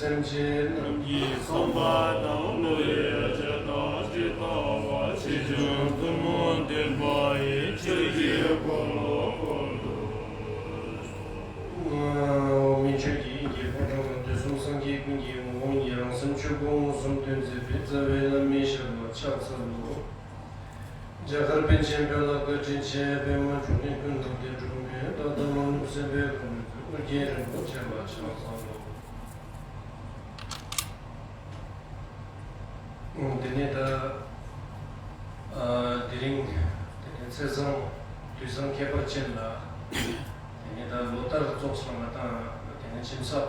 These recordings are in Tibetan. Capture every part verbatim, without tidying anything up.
སེམས་ཅན་རྣམས་ཀྱི་བསམ་པ་དང་བློ་ཡི་བྱ་བྲག་ཇི་ལྟ་བ་ཇི་བཞིན་ཐུན་མོང་བསྟན་པ་ཡི་ཆོས་ཀྱི་འཁོར་ལོ་བསྐོར་དུ་གསོལ། འོག་མིན་ཆོས་ཀྱི་དབྱིངས་ཀྱི་ཕོ་བྲང་དུ་དུས་གསུམ་སངས་རྒྱས་ཀུན་གྱི་ངོ་བོ་ཉིད་རང་སེམས་ཆོས་སྐུ་མངོན་སུམ་སྟོན་མཛད་པའི་རྩ་བའི་བླ་མའི་ཞབས་ལ་ཕྱག་འཚལ་ལོ། རྒྱ་གར་པཎ་ཆེན་བོད་ལ་བཀའ་དྲིན་ཆེ། པདྨ་འབྱུང་གནས་ཀུན་བདག་གིས་དྲངས་ནས། ད་ལྟ་མ་ནུབ་སེམས་དཔའི་གོ་འཕང་མཛོད། ཨོ་རྒྱན་རིན་པོ་ཆེ་ལ་ཕྱག་འཚལ་ལོ། དེ་ནས་ད་དེ་རིང་དེ་ནས་ཚེས་བཟང་དུས་བཟང་ཁྱད་པར་ཅན་ལ། དེ་ནས་ད་ལོ་ལྟར་ཙོགས་ལ་ང་དང་དེ་ནས་ཁྱིམ་ཚང་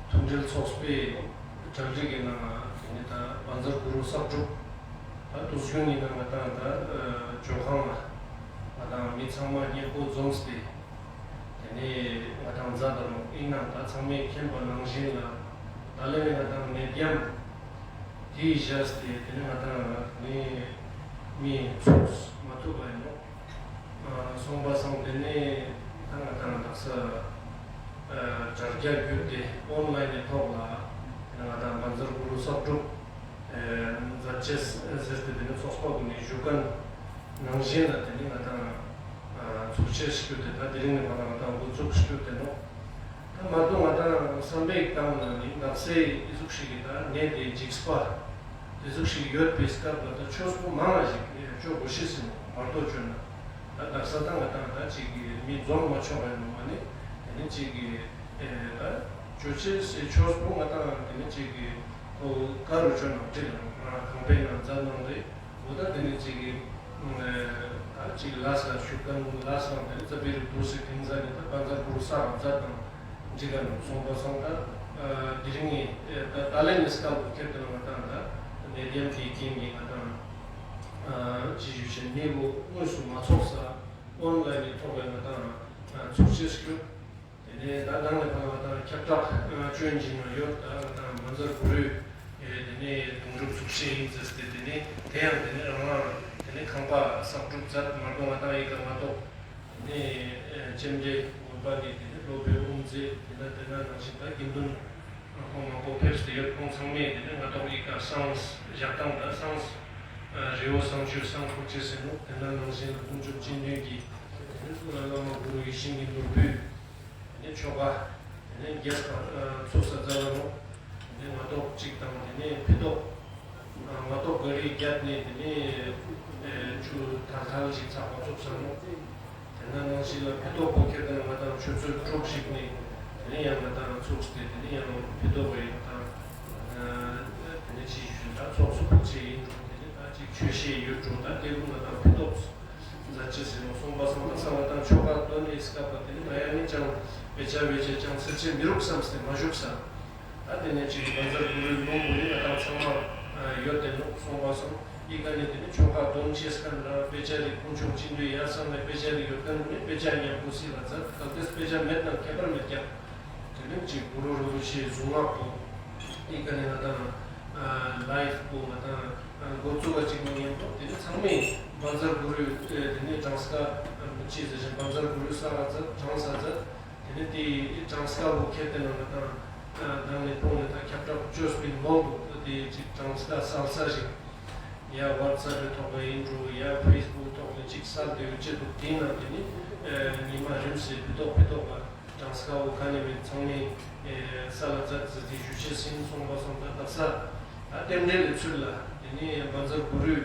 མཐུན་སྒྲིལ་ཚོགས་པའི་གྲ་སྒྲིག་གི་ནང་དེ་ནས་ད་བཛྲ་གུ་རུ་གསག་སྒྲུབ་ད་དུས་རྒྱུན་ཡིན་ན་ང་དང་ད་ཇོ་ཁང་ལ་ང་དང་མི་ཚང་མ་མཉམ་པོ་འཛོམས་ཏེ། དེ་ནས་ང་དང་མཛད་དང་ཡིན་ནམ་ད་ཚང་མས་མཁྱེན་པ་ནང་བཞིན་ལ་ད་ལན་ང་དང་ནད་ཡམས་དེའི་བཞག་སྟེ་དེ་ནས་ང་དང་ནི་མི་ཚོགས་མ་ཐུབ་པ་ཡིན་ནོ། སོང་པ་སང་དེ་ནས་ད་ང་དང་དག་ས་དྲ་རྒྱ་བརྒྱུད་དེ་ཨོན་ལའིན་ནས་ཐོག་ལ་ང་དང་བཛྲ་གུ་རུ་གསག་སྒྲུབ་མཛད་ཅེས་ཟེར་ཏེ་དེ་ནས་ཚོགས་པ་ཀུན་ནས་ཞུ་མཁན་ནང་བཞིན་ལ་དེ་ནས་ང་དང་ཚོགས་ཆེན་ཞིག་བསྐྱོད་དེ་ད་དེ་རིང་ནས་ང་དང་ང་དང་འགོ་འཛུགས་ཞིག་བསྐྱོད་དེ་ནོ། ད་མ་གཏོགས་ང་དང་བསམ་པའི་སྟེང་ན་ནི་དག་སའི་ཨི་ཟུག་ཞིག་གི་ད་ནད་དེ་འཇིགས་པ་དེ་ཟུག་ཞིག་ཡོད་པའི་སྐབས་ལ་ད་ཆོས་པོ་མང་ང་ཞིག་ཅོ་དགོས་ཤེས་ཟིན་མ་གཏོགས་བཅོས་ན་ད་དག་ས་ད་ང་དང་ད་ཅིག་གི་མི་འཛོམས་མ་ཆོག་པའི་ནང་ང་ནི་དེ་ནི་ཅིག་གི་ད་ཅོ་ཆེ་སའི་ཆོས་པོ་ང་དང་དེ་ནི་ཅིག་གི་ཁོ་ག་རུ་བཅོས་ན་འགྲིག་ལ་ང་ཁང་པའི་ནང་མཛད་གནང་རེད། འོ་ད་དེ་ནས་ཅིག་གི་ད་ཅིག་ལ་ས་ཞུ་ཀན་ལ་ས་དེ་རྩ་བའི་རིགས་འདུག་སེ་ཐེངས་ས་ནས་ད་བཛྲ་གུ་རུ་ས་རང་མཛད་དང་འཇིག་ག་ནང་སོང་པ་སང་ད་དེ་རིང་ངས་ད་ད་ལན་ནས་སྐབས་ཁྱེར་དུ་ང་དང་ད་ནད་ཡམས་ཀྱི་རྐྱེན་གྱིས་ང་དང་ཅི་ཞུ་ཞེས་མི་བོ་དངོས་སུ་མ་ཚོགས་ས་ཨོན་ལའིན་ནས་ཐོག་ལ་ང་དང་ཚོགས་ཆེན་ཞིག་དེ་ནས་ད་ནང་ལས་ཕར་ང་དང་ཁྱབ་བསྒྲགས་སྐྱོན་གྱི་ནང་ཡོད་ད་ང་དང་བཛྲ་གུ་རུའི་དེ་ནས་དུང་སྒྲུབ་ཚོགས་ཆེན་ཡིན་ཟེར་ཏེ་དེ་ནས་དེ་ཡང་དེ་ནས་རང་རང་དེ་ནས་ཁང་པ་གསར་སྒྲུབ་མཛད་མ་གཏོགས་ང་དང་ཡི་ག་མ་གཏོགས་དེ་ནས་ལྕམ་དྲལ་དགོན་པ་ནས་དེ་ནས་སློབ་དཔོན་དབུ་མཛད་དེ་ན་དེ་ན་ནང་བཞིན་ད་དགེ་འདུན་ཁོང་མང་པོ་ཕེབས་ཏེ་ཡོད། ཁོང་ཚང་མས་དེ་ནས་ང་ཏོག་ཡི་ག་བསང་བཞག་སྟངས་དང་བསང་རི་བོ་བསང་མཆོད་བསང་ཕུར་ཅེས་ཟེར་ནོ། དེ་ན་ནང་བཞིན་ལ་དཀོན་མཆོག་སྤྱི་མདུན་གྱི་དེ་ནས་བླ་མ་གུ་རུ་ཡིད་བཞིན་གྱི་ནོར་བུའི་དེ་ནས་ཆོ་ག་དེ་ནས་རྒྱས་པ་ཚུགས་ས་མཛད་པ་ནོ། དེ་ནས་ང་ཏོག་གཅིག་དང་དེ་ནས་ཕི་ཏོག་ང་ཏོག་ག་རི་བརྒྱབ་ནས་དེ་ནས་ཆུ་དལ་དལ་ཞིག་ཚགས་པ་ཚུགས་ས་ནོ། དེ་ན་ནང་བཞིན་ལ་ཕི་ཏོག་པོ་ཁྱེར་དང་ང་དང་ཆུ་ཚོད་དྲུག་ཞིག་ནས་དེ་ནས་ཡང་ང་དང་ཚུགས་ཏེ་དེ་ནས་ཡང་ཕི་ཏོག་པོ་ཡང་དང་དེ་ནས་ཅི་ཞུ་ད་ཚོགས་སུ་ཕུག་ཆེ་ཡིན་འགྲོ། དེ་ནས་ད་ཅིག་ཆོས་བཤད་ཡོད་འགྲོ། ད་དེ་རུ་ང་དང་ཕི་ཏོག་མཛད་ཅེས་ཟེར་ནོ། སོང་པ་སང་ད་ས་ང་དང་ཆོ་ག་འདོན་ནས་སྐབས་པ་དེ་ནི་ང་ཡང་ནི་ཅང་བེ་ཆ་བེ་ཆ་ཅང་ཚིར་ཆེ་མི་རུག་བསམ་སྟེ་མ་བཞུགས་ས། ད་དེ་ནས་ཅིག་བཛྲ་གུ་རུའི་ལུང་བོ་ནི་ང་དང་ཚང་མ་ཡོད་དེ་ནོ། སོང་པ་སང་ཡི་ག་ནས་དེ་ནི་ཆོ་ག་འདོན་ཅེས་ཁན་ལ་བེ་ཆ་རིགས་དཀོན་མཆོག་སྤྱི་མདུན་ཡ་ས་ནས་བེ་ཆ་རིགས་ཡོད་དེ་ནོ། ནི་བེ་ཆ་མཉམ་པོ་སི་ལ་མཛད། གལ་ཏེ་བེ་ཆ་མེད་ན་ཁྱད་པར་མེད་ཀྱང་། དེ་ནས་ཅིག་གུ་རུ་རིན་པོ་ཆེའི་གཟུངས་སྔགས་པོ་ཨི་ཀ་ནས་ང་དང་ལའིབ་པོ་ང་དང་འགོ་བཙུགས་པ་གཅིག་མ་ཡིན་པོ་དེ་ནས་ཚང་མས་བཛྲ་གུ་རུའི་དེ་ནས་གྲངས་ཀ་ཅི་ཟེར་ཞིང་བཛྲ་གུ་རུའི་ས་ལ་ཛ་གྲངས་ས་ཛ་དེ་ནས་དེ་གྲངས་ཀ་བོ་ཁྱེར་ཏེ་ན་ང་དང་དང་ནས་ཕོག་ནས་ད་ཁྱབ་བསྒྲགས་བཅོས་པའི་ནོར་བུ་དེ་ཅིག་གྲངས་ཀ་གསལ་ས་ཞིག་ཡ་ཝ་ཊི་སེབ་ཐོག་ལ་ཡིན་འགྲོ། ཡ་ཕེ་སི་བུག་ཐོག་ལ་ཅིག་གསལ་དེ་ཡོད་ཅེས་འདུག་དེའི་ནང་དེ་ནས་ཉི་མ་རིམ་སེ་ཕི་ཏོག་ཕི་ཏོག་ལ། གྲངས་ཀ་བོ་ག་ནས་མེད་ཚང་མས་ས་ལ་ཛ་ཛ་དེ་ཞུ་ཆེ་སིན་སོང་པ་སོང་ད་དག་ས་རྟེན་འབྲེལ་ལས་ཚུལ་ལ་དེ་ནས་བཛྲ་གུ་རུའི་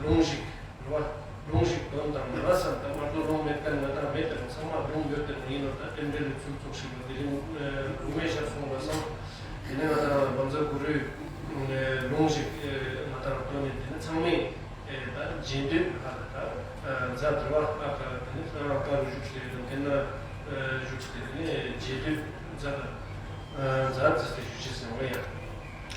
ལུང་ཞིག་རེད་བ། ལུང་ཞིག་འདོན་དང་ར་བསམ་ད་མ་གཏོགས་ལུང་མེད་མཁན་ང་དང་མེད་དེ་རུང་ཚང་མ་ལུང་ཡོད་དེ་རུང་ཡིན་ནོ། ད་རྟེན་འབྲེལ་ལས་ཚུལ་ཚོགས་ཞིག་ལ་དེ་རིང་དགུ་མེད་ཤར་སོང་པ་སོང་དེ་ནས་ང་དང་བཛྲ་གུ་རུའི་ལུང་ཞིག་ང་དང་འདོན་ནས་དེ་ནས་ཚང་མས། ད་རྗེས་ཟློས་ཧ་ལ་ད་མཛད་དེ་བ་ཨ་ཁ་དེ་ནི་ཨ་ཁ་རུ་བཞུགས་ཏེ་དང་དེ་ན་བཞུགས་ཏེ་དེ་ནི་རྗེས་ཟློས་མཛད་དང་མཛད་ཟེར་ཏེ་ཞུ་ཆེ་ཟེར་བ་ཡ།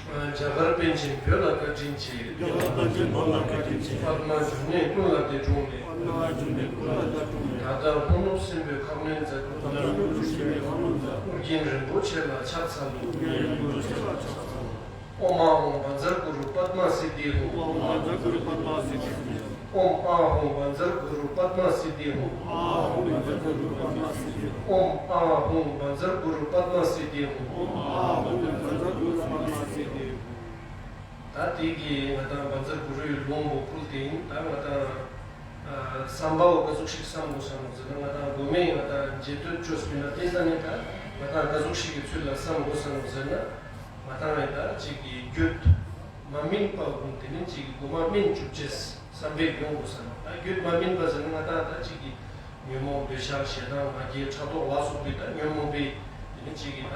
རྒྱ་གར་པཎ་ཆེན་བོད་ལ་བཀའ་དྲིན་ཆེ། རྒྱ་གར་པཎ་ཆེན་བོད་ལ་བཀའ་དྲིན་ཆེ། པདྨ་འབྱུང་གནས་ཀུན་ལ་འདས་གྲོངས་ནས། པདྨ་འབྱུང་གནས་ཀུན་ལ་འདས་གྲོངས་ནས། ད་ལྟ་ལྷོ་ནུབ་སྲིན་པོའི་ཁ་གནོན་མཛད། ད་ལྟ་ལྷོ་ནུབ་སྲིན་པོའི་ཁ་གནོན་མཛད། ཨོ་རྒྱན་རིན་པོ་ཆེ་ལ་ཕྱག་འཚལ་ལོ། ཨོ་རྒྱན་རིན་པོ་ཆེ་ལ་ཕྱག་འཚལ་ལོ། ཨོཾ་ཨཱཿཧཱུྃ་བཛྲ་གུ་རུ་པདྨ་སིདྡྷི་ཧཱུྃ། ཨོཾ་ཨཱཿཧཱུྃ་བཛྲ་གུ་རུ་པདྨ་སིདྡྷི་ཧཱུྃ། ཨོཾ་ཨཱཿཧཱུྃ་བཛྲ་གུ་རུ་པདྨ་སིདྡྷི་ཧཱུྃ། ཨོཾ་ཨཱཿཧཱུྃ་བཛྲ་གུ་རུ་པདྨ་སིདྡྷི་ཧཱུྃ། ད་དེ་གི་ང་དང་བཛྲ་གུ་རུའི་ལུང་བོ་ཕུལ་ཏེ་ཡིན། ད་ང་དང་ཨ་བསམ་པ་བོ་ག་ཟུག་ཞིག་བསམ་དགོས་བསམ་དགོས་ཟེར་ན། ང་དང་མགོ་མེད་ང་དང་རྗེས་ཟློས་བཅོས་པ་ཡིན་ན། དེ་ཙམ་ནས་ད་ང་དང་ག་ཟུག་ཞིག་གི་ཚུལ་ལ་བསམ་དགོས་བསམ་དགོས་ཟེར་ན། ང་དང་ཡིན་ད་ཅིག་གི་རྒྱུད་མ་སྨིན་པ་ཀུན་དེ་ནི་ཅིག་གི་མགོ་མ་སྨིན་བཅུག་ཅེས་བསམ་པའི་ཡོང་དགོས་བསམ། ད་རྒྱུད་མ་སྨིན་པ་ཟེར་ན་ང་དང་ད་ཅིག་གི་ཉོན་མོངས་འདོད་ཆགས་ཞེ་སྡང་ང་རྒྱལ་ཕྲག་དོག་ལ་སོགས་པའི་ད་ཉོན་མོངས་པའི་དེ་ནི་ཅིག་གི་ད་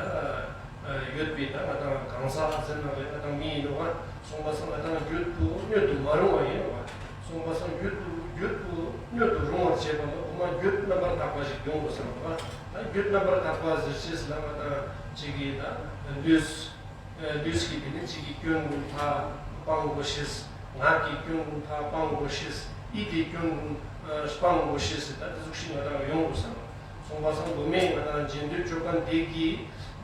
ཡོད་པའི་ད་ང་དང་གང་ཟག་ཟེར་ན་རེད། ང་དང་མི་ཡིན་ནོ་བ། སོང་པ་སང་ང་དང་རྒྱུད་པོ་སྣོད་དུ་མ་རུང་བ་ཡིན་ནོ་བ། སོང་པ་སང་རྒྱུད་པོ་རྒྱུད་པོ་སྣོད་དུ་རུང་བར་བྱེད་པ་ལ་འོ་མ་རྒྱུད་རྣམ་པར་དག་པ་ཞིག་ཡོང་དགོས་བསམ་པ། ད་རྒྱུད་རྣམ་པར་དག་པ་ཟེར་ཅེས་ལ་ང་དང་ཅིག་གི་ད་ལུས། ལུས་ཀྱི་དེ་ནི་ཅིག་གི་སྐྱོན་ཀུན་ད་སྤང་དགོས་ཤེས། ངག་གི་སྐྱོན་ཀུན་ད་སྤང་དགོས་ཤེས། ཡིད་ཀྱི་སྐྱོན་ཀུན་སྤང་དགོས་ཤེས་ཟེར་ད་དེ་ཟུག་ཤིག་ང་དང་ཡོང་དགོས་བསམ། སོང་པ་སང་མགོ་མེད་ང་དང་རྗེས་ཟློས་བཅོས་པ་འདི་གིས་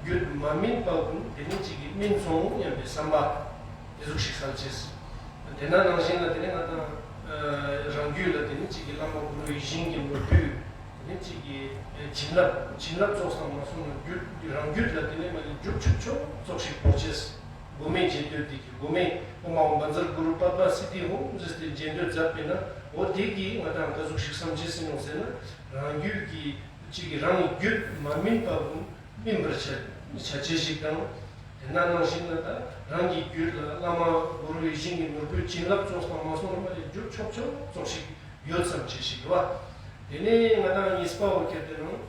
རྒྱུད་མ་སྨིན་པ་ཀུན་དེ་ནི་ཅིག་གི་སྨིན་སོང་སྙམ་པའི་བསམ་པ་དེ་ཟུག་ཤིག་གསལ་ཅེས། དེ་ན་ནང་བཞིན་ལ་དེ་ནི་ང་དང་རང་རྒྱུད་ལ་དེ་ནི་ཅིག་གི་བླ་མ་གུ་རུ་ཡིད་བཞིན་གྱི་ནོར་བུས། དེ་ནི་གཅིག་གི་བྱིན་རླབས། བྱིན་རླབས་ཙོགས་སང་མ་སོང་ན་རྒྱུད་རང་རྒྱུད་ལ་དེ་ནི་མ་ནི་འཇུག་ཆོག་ཆོག་ཙོགས་ཤིག་བོར་ཅེས། མགོ་མེད་རྗེས་ཟློས་དེ་གི་མགོ་མེད་ཨོཾ་ཨཱཿཧཱུྃ་བཛྲ་གུ་རུ་པདྨ་སིདྡྷི་ཧཱུྃ་ཟེར་ཏེ་རྗེས་ཟློས་མཛད་པས་ན། འོ་དེ་གིས་ང་དང་ག་ཟུག་ཤིག་བསམ་ཅེས་ཟིན་ནོ་ཟེར་ན། རང་རྒྱུད་ཀྱི་གཅིག་གི་རང་རྒྱུད་མ་སྨིན་པ་ཀུན་སྨིན་པར་བྱ་བྱ་ཅེས་ཤིག་དང་། དེ་ན་ནང་བཞིན་ལ་ད་རང་གི་རྒྱུད་ལ་བླ་མ་གུ་རུ་ཡིད་བཞིན་གྱི་ནོར་བུའི་བྱིན་རླབས་ཙོགས་སང་མ་སོང་ན་མ་ནི་འཇུག་ཆོག་ཆོག་ཙོགས་ཤིག་ཡོད་བསམ་ཅེས་ཤིག་ཡོད་བ། དེ་ནས་ང་དང་གཉིས་པ་བོ་ཁྱེར་ཏེ་ནང་།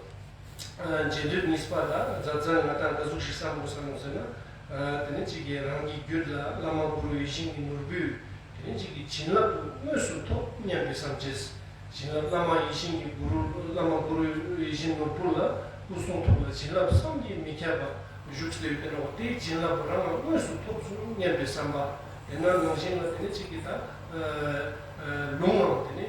རྗེས་ཟློས་གཉིས་པ་ལ་མཛད་མཛད་ང་དང་ག་ཟུག་ཤིག་བསམ་དགོས་བསམ་ནོ་ཟེར་ན། དེ་ནི་གཅིག་གི་རང་གི་རྒྱུད་ལ་བླ་མ་གུ་རུ་ཡིད་བཞིན་གྱི་ནོར་བུས་དེ་ནི་གཅིག་གི་བྱིན་རླབས་དངོས་སུ་ཐོབ་སྙམ་པའི་བསམ་བྱེད། བྱིན་རླབས་བླ་མ་ཡིད་བཞིན་གྱི་གུ་རུ། བླ་མ་གུ་རུ་ཡིད་བཞིན་ནོར་བུ་ལ་སྐུ་གསུང་ཐུགས་ལ་བྱིན་རླབས་བསམ་གྱིས་མི་ཁྱབ་པ་བཞུགས་ཏེ་ཡོད་དེ་ནོ། དེའི་བྱིན་རླབས་རང་ལ་དངོས་སུ་ཐོབ་བྱུང་སྙམ་པའི་བསམ་པ། དེ་ན་ནང་བཞིན་ལ་དེ་ནི་གཅིག་གི་ད་ལུང་ངམ་དེ་ནི་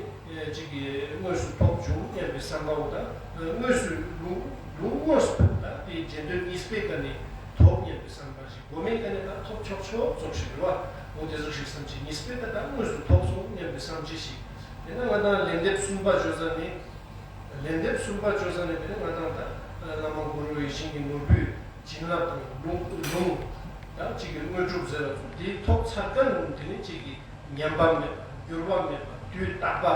གཅིག་གི་དངོས་སུ་ཐོབ་བྱུང་སྙམ་པའི་བསམ་པའོ། ད་དངོས་སུ་ལུང་ལུང་དངོས་སུ་ད་དེ་རྗེས་ཟློས་གཉིས་པའི་ཀ་ནས་ཐོབ་སྙམ་པའི་བསམ་པ་ཞིག་མགོ་མེད་ཀ་ནས་ད་ཐོབ་ཆོག་ཆོག་ཙོགས་ཤིག་རེད་བ། འོ་དེ་ཟུག་ཤིག་བསམ་ཅེས། གཉིས་པའི་ཀ་ད་དངོས་སུ་ཐོབ་སོང་སྙམ་པའི་བསམ་ཅེས་ཤིག་དེ་ན་ང་དང་ལན་འདེབས་གསུམ་པ་བརྗོད་ས་ནས། ལན་འདེབས་གསུམ་པ་བརྗོད་ས་ནས་དེ་ནི་ང་དང་ད་བླ་མ་གུ་རུ་ཡིད་བཞིན་གྱི་ནོར་བུའི་བྱིན་རླབས་དང་ལུང་ལུང་ད་གཅིག་གི་དངོས་གྲུབ་ཟེར་བ་ཚོ་དེ་ཐོབ་ཚར་མཁན་ཀུན་དེ་ནི་གཅིག་གི་ཉམས་པ་མེད་པ། འགྱུར་བ་མེད་པ། དུས་རྟག་པ།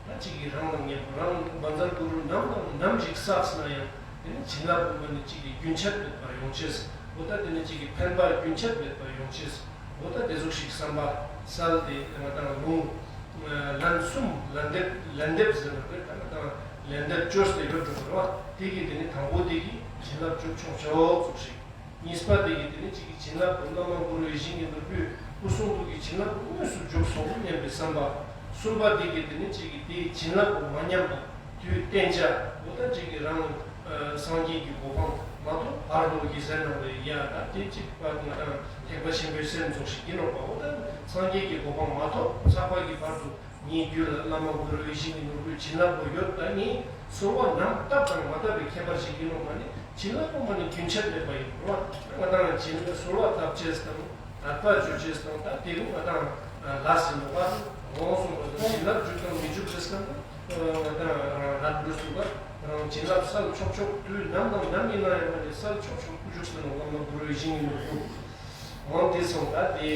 ད་གཅིག་གི་རང་དང་མཉམ་པ། རང་བཛྲ་གུ་རུ་ནམ་དང་ནམ་ཞིག་བསགས་ན་ཡང་དེ་ནི་བྱིན་རླབས་ཀུན་མ་ནི་གཅིག་གི་རྒྱུན་ཆད་མེད་པར་ཡོང་ཅེས། འོ་ད་དེ་ནི་གཅིག་གི་ཕན་པ་རྒྱུན་ཆད་མེད་པར་ཡོང་ཅེས། འོ་ད་དེ་ཟུག་ཤིག་བསམ་པ་གསལ་ཏེ་ང་དང་ལུང་ལན་གསུམ། ལན་འདེབས་ལན་འདེབས་ཟེར་ན་རེད། ད་ང་དང་ལན་འདེབས་བཅོས་ཏེ་ཡོད་འགྲོ་བ་རེད་བ། དེ་གི་དེ་ནི་དང་པོ་དེ་གི་བྱིན་རླབས་འཇུག་ཆོག་ཆོག་ཙོགས་ཤིག་གཉིས་པ་དེ་གི་དེ་ནི་གཅིག་གི་བྱིན་རླབས་ཀུན་བླ་མ་གུ་རུ་ཡིད་བཞིན་གྱི་ནོར་བུའི་སྐུ་གསུང་ཐུགས་ཀྱི་བྱིན་རླབས་ཀུན་དངོས་སུ་འཇུག་སོང་སྙམ་པའི་བསམ་པ། གསུམ་པ་དེ་གི་དེ་ནི་གཅིག་གི་དེའི་བྱིན་རླབས་ཀུན་མ་ཉམས་པ། དུས་གཏན་འཇགས། འོ་ད་གཅིག་གི་རང་སངས་རྒྱས་ཀྱི་གོ་འཕང་མ་ཐོབ་བར་དུ་གི་ཟེར་ནང་ལས་ཡ་ད་དེ་གཅིག་པ་ང་དང་ཐེག་པ་ཆེན་པོའི་སེམས་ཙོགས་ཤིག་ཡིན་ནོ་བ། འོ་ད་སངས་རྒྱས་ཀྱི་གོ་འཕང་མ་ཐོབ་ཚགས་པ་གི་བར་དུ་ངའི་རྒྱུད་ལ་བླ་མ་གུ་རུ་ཡིད་བཞིན་གྱི་ནོར་བུའི་བྱིན་རླབས་པོ་ཡོད། ད་ངས་གསོལ་བ་ནམ་བཏབ་དང་མ་བཏབ་པའི་ཁྱད་པར་ཞིག་ཡིན་ནོ་མ་ནི་བྱིན་རླབས་པོ་མ་ནི་རྒྱུན་ཆད་མེད་པ་ཡིན་ནོ་བ། ང་དང་བྱིན་གསོལ་བ་བཏབ་ཅེས་དང་། དད་པ་བྱེད་ཅེས་དང་། ད་དེ་རུ་ང་དང་ལ་ཟིན་ནོ་བ། འོང་སོང་བ་དང་བྱིན་རླབས་འཇུག་དང་མི་འཇུག་ཟེར་སྐབས་ན་ང་དང་རང་རབ་འབྲུ་སུ་བ་རང་བྱིན་རླབས་སལ་ཆོག་ཆོག་དུས་ནམ་དང་ནམ་ཡིན་ན་ཡང་མ་ནི་སལ་ཆོག་ཆོག་ཏུ་འཇུག་ཟེར་ནོ། བླ་མ་གུ་རུ་ཡིད་བཞིན་གྱི་ནོར་བུ། འོང་དེ་སོང་ད་དེ་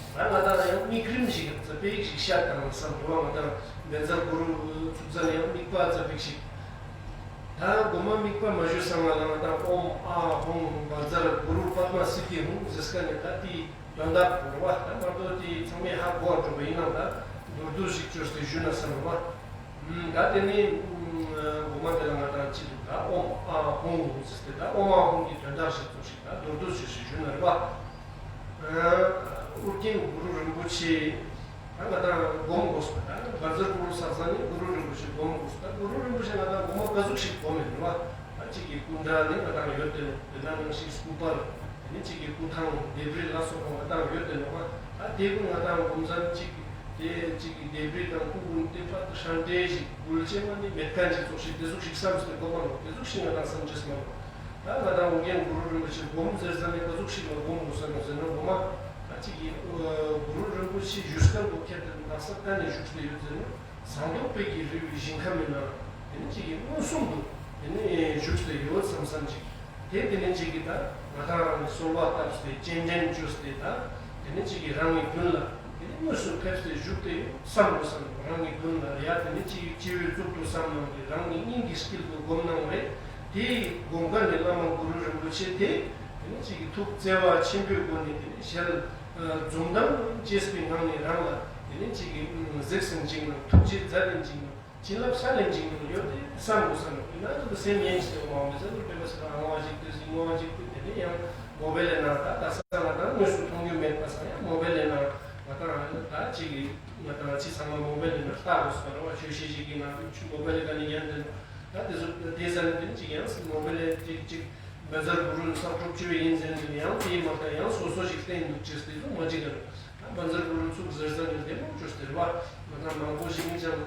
ད་ང་དང་ཡང་དམིགས་རིམ་ཞིག་གི་དཔེ་ཡིག་ཞིག་བཤད་དང་བསམ་འགྲོ་བ། ང་དང་བཛྲ་གུ་རུ་ཚུགས་ཙ་ནས་ཡང་དམིགས་པ་ཙ་པིག་ཞིག་ད་མགོ་མ་དམིགས་པ་མ་ཞུས་སང་ང་ལ་ང་དང་ཨོཾ་ཨཱཿཧཱུྃ་བཛྲ་གུ་རུ་པདྨ་སིདྡྷི་ཧཱུྃ་ཟེར་སྐབས་ནས་ད་དེའི་དོན་དག་གོ་ར་བ། ད་མ་གཏོགས་དེ་ཚང་མས་ཧ་གོ་བ་འགྲོ་བ་ཡིན་ནམ། ད་མདོར་བསྡུས་ཤིག་བཅོས་ཏེ་ཞུས་ན་བསམ་ར་བ། ད་དེ་ནས་མགོ་མ་དེ་ལ་ང་དང་ཅི་འདུག་ད་ཨོཾ་ཨཱཿཧཱུྃ་ཟེར་ཏེ་ད་ཨོཾ་ཨཱཿཧཱུྃ་གི་དོན་དག་ཞིག་ཙམ་ཞིག་ད་མདོར་བསྡུས་བཅོས་ཤིག་ཞུས་ན་ར་བ། ཨོ་རྒྱན་གུ་རུ་རིན་པོ་ཆེ། ད་ང་དང་སྒོམ་དགོས་སོ། ད་བཛྲ་གུ་རུ་བསགས་ས་ནས་གུ་རུ་རིན་པོ་ཆེ་སྒོམ་དགོས་སོ། ད་གུ་རུ་རིན་པོ་ཆེ་ང་དང་སྒོམ་མ་ག་ཟུག་ཞིག་སྒོམ་ཡིན་ར་བ། ད་གཅིག་གི་སྐུ་འདྲ་ནི་ང་དང་ཡོད་དེ་ནོ། དེ་ན་ནང་བཞིན་སྐུ་པར། དེ་ནི་གཅིག་གི་སྐུ་ཐང་ལྡེབས་རིས་ལ་སོགས་པ་ང་དང་ཡོད་དེ་ནོ། ད་དེ་ཀུན་ང་དང་སྒོམ་ས་ནི་གཅིག་གི་དེ་གཅིག་གི་ལྡེབས་རིས་དང་སྐུ་ཀུན་དེ་པར་དུ་ཧྲང་ཏེ་ཞིག་འགུལ་ཅེས་མ་ནི་མེད་མཁན་ཅིག་ཙོགས་ཤིག་དེ་ཟུག་ཞིག་བསམ་སྟེ་སྒོམ་མ་ནོ། དེ་ཟུག་ཞིག་ང་དང་བསམ་བྱེད་སྨོ། ད་ང་དང་ཨོ་རྒྱན་གུ་རུ་རིན་པོ་ཆེ་སྒོམ་ཟེར་ས་ནི་ག་ཟུག་ཞིག་ལ་སྒོམ་དགོས་ས་ནོ་ཟེར་ན། སྒོམ་མ་ད་ གཅིག་གིས་གུ་རུ་རིན་པོ་ཆེ་བཞུགས་སྒར་དུ་ཁྱེད་དང་དག་ས་ག་ནས་བཞུགས་ཏེ་ཡོད་ཟེར་ན། ཟངས་མདོག་དཔལ་གྱི་རི་བོའི་ཞིང་ཁམས་ནང་དེ་ནི་གཅིག་གིས་མངོན་སུམ་དུ་དེ་ནི་བཞུགས་ཏེ་ཡོད་བསམ་བསམ་ཅིག་དེ་དེ་ནི་གཅིག་གིས་ད་ང་དང་རང་གི་གསོལ་བ་བཏབ་སྟེ་སྤྱན་འདྲེན་བཅོས་ཏེ་ད་དེ་ནི་གཅིག་གིས་རང་གི་མདུན་ལ་དེ་ནི་དངོས་སུ་ཕེབས་ཏེ་བཞུགས་ཏེ་ཡོད་བསམ་དགོས་བསམ། རང་གི་མདུན་ལ་ཡ་དེ་ནི་གཅིག་གིས་སྤྱི་བོའི་གཙུག་ཏུ་བསམ་གནང་སྟེ་རང་གི་སྙིང་གི་དཀྱིལ་དུ་བསྒོམ་གནང་བས། དེའི་སྒོམ་ཁ་ནས་བླ་མ་གུ་རུ་རིན་པོ་ཆེ་དེ་དེ་ནི་གཅིག་གིས་ཐུགས་བརྩེ་བ་ཆེན་པོའི་སྒོ་ནས་དེ་ནི་ཞལ་འཛུམ་མདངས་སྐྱེས་པའི་ངང་ནས་རང་ལ་དེ་ནི་གཅིག་གིས་གཟིགས་སེ་འཇིགས་གནང་། ཐུགས་རྗེ་མཛད་དེ་འཇིགས་གནང་། བྱིན་རླབས་སལ་ལེ་འཇིགས་གནང་ཡོད་དེ་བསམ་དགོས་བསམ། ཡིན་ན་ཅིག་སེམས་ཡེངས་ཏེ་འོང་མི་ཟེར་ནས་དཔེ་མ་སྲིད་ཨ་ངོ་བ་ཞིག་དེ་ཟིག་ངོ་བ་ཞིག་དེ་དེ་ནས་ཡང་མོ་བེལ་ནང་ད་ལྟ་ས་ང་དང་དངོས་སུ་མཐོང་རྒྱུ་མེད་པ་ས་ཡང་མོ་བེལ་ནང་ང་དང་ད་ཅིག་གིས་ང་དང་ཅི་ཚང་མ་མོ་བེལ་ནང་ལྟ་དགོས་ས་རེད་བ། ཆོས་ཤེས་ཞིག་གིས་ང་ཚོ་མོ་བེལ་ག་ནས་ཉན་དེ་ད་དེ་ཚོ་དེ་ཟེར་ནས་དེ་ནས་ཅིག་ཡང་མོ་བེལ་ཅིག་ཅིག་བཛྲ་གུ་རུ་ནས་གསོག་སྒྲུབ་བཅོས་ཡིན་ཟེར་ནས་ཡང་དེའི་མ་ལྟ་ཡང་སོ་སོ་ཞིག་བསྟན་འདུག་ཅེས་དེ་ཚོ་མ་ཅིག་ག་རེད། ད་བཛྲ་གུ་རུ་ཚུགས་ཟེར་ས་ནས་བདེ་མོ་བཅོས་ཟེར་བ། ང་དང་མང་པོ་ཞིག་ནི་ཅང་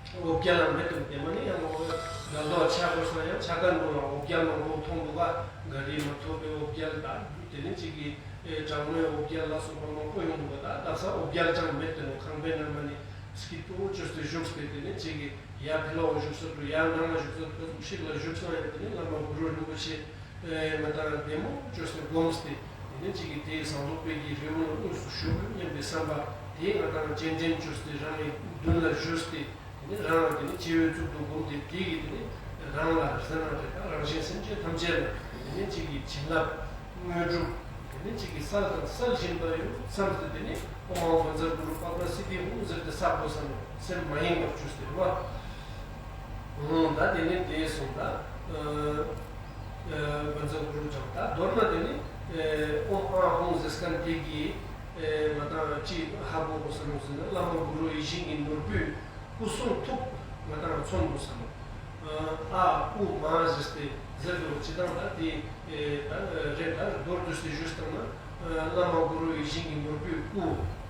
འོ་བརྒྱལ་ལ་མེད་དུ་བདེ་མ་ནི་ཡང་འོ་དགའ་མདོག་ཆགས་དགོས་ས་ཡང་ཆ་ག་འདུག་ལ་འོ་བརྒྱལ་མང་པོ་མཐོང་འདུག་ག་ག་རེ་མ་ཐོབ་པའི་འོ་བརྒྱལ་དང་དེ་ནས་གཅིག་གིས་ཨེ་གྲང་མོའི་འོ་བརྒྱལ་ལ་སོགས་པ་མང་པོ་ཡོང་འདུག་ག་ད་དག་ས་འོ་བརྒྱལ་ཅང་མེད་དུ་ནས་ཁང་པའི་ནང་མ་ནི་སྐྱིད་པོ་བཅོས་ཏེ་བཞུགས་ཏེ་དེ་ནས་གཅིག་གིས་ཡ་ཕི་ལ་འོ་བཞུགས་ས་དུ་ཡ་ནང་ལ་བཞུགས་ས་དུ་ཁ་ཟུག་ཤིག་ལ་བཞུགས་སོང་ཡང་དེ་ནས་བླ་མ་གུ་རུ་རིན་པོ་ཆེ། ཨེ་ང་དང་བདེ་མོ་བཅོས་སུ་བསྒོམས་ཏེ་དེ་ནས་གཅིག་གིས་དེའི་ཟངས་མདོག་དཔལ་གྱི་རི་བོ་ལ་དངོས་སུ་བཞུགས་སྙམ་པའི་བསམ་པ་དེ་ང་དང་སྤྱན་འདྲེན་བཅོས་ཏེ་རང་གི་མདུན་ལ་བཞུགས་ཏེ་དེ་ནས་རང་ལ་དེ་ནས་སྤྱི་བོའི་གཙུག་ཏུ་བསྒོམས་ཏེ་དེ་གིས་དེ་ནས་རང་ལ་ཟེར་ན་རེད། ད་རང་གཞན་སེམས་ཅན་ཐམས་ཅད་ལ་དེ་ནས་གཅིག་གིས་བྱིན་རླབས་དངོས་གྲུབ་དེ་ནས་གཅིག་གིས་སལ་དང་སལ་བཞིན་པ་ཡོད་བསམ་སྟེ་དེ་ནས་ཨོཾ་ཨཱཿཧཱུྃ་བཛྲ་གུ་རུ་པདྨ་སིདྡྷི་ཧཱུྃ་ཟེར་ཏེ་བསགས་དགོས་བསམ་ནས་སེམས་མ་ཡེངས་པར་བཅོས་ཏེ་རེད་བ། ད་དེ་ནས་དེ་སོང་ད། བཛྲ་གུ་རུ་ཅང་ད་མདོར་ན་དེ་ནི་ཨོཾ་ཨཱཿཧཱུྃ་ཟེར་མཁན་དེ་གིས་ང་དང་ཅི་ཧ་གོ་དགོས་ས་ནོ་ཟེར་ན་བླ་མ་གུ་རུ་ཡིད་བཞིན་གྱི་ནོར་བུའི་སྐུ་གསུང་ཐུགས་ང་དང་མཚོན་དགོས་ས་ནོ། ཨ་ཨུ་མ་ཟེར་ཏེ་ཟེར་དགོས་ཅི་དང་ད་དེ་ད་རེད། ད་མདོར་བསྡུས་ཏེ་ཞུས་བཏང་ན་བླ་མ་གུ་རུ་ཡིད་བཞིན་གྱི་ནོར་བུའི་སྐུ།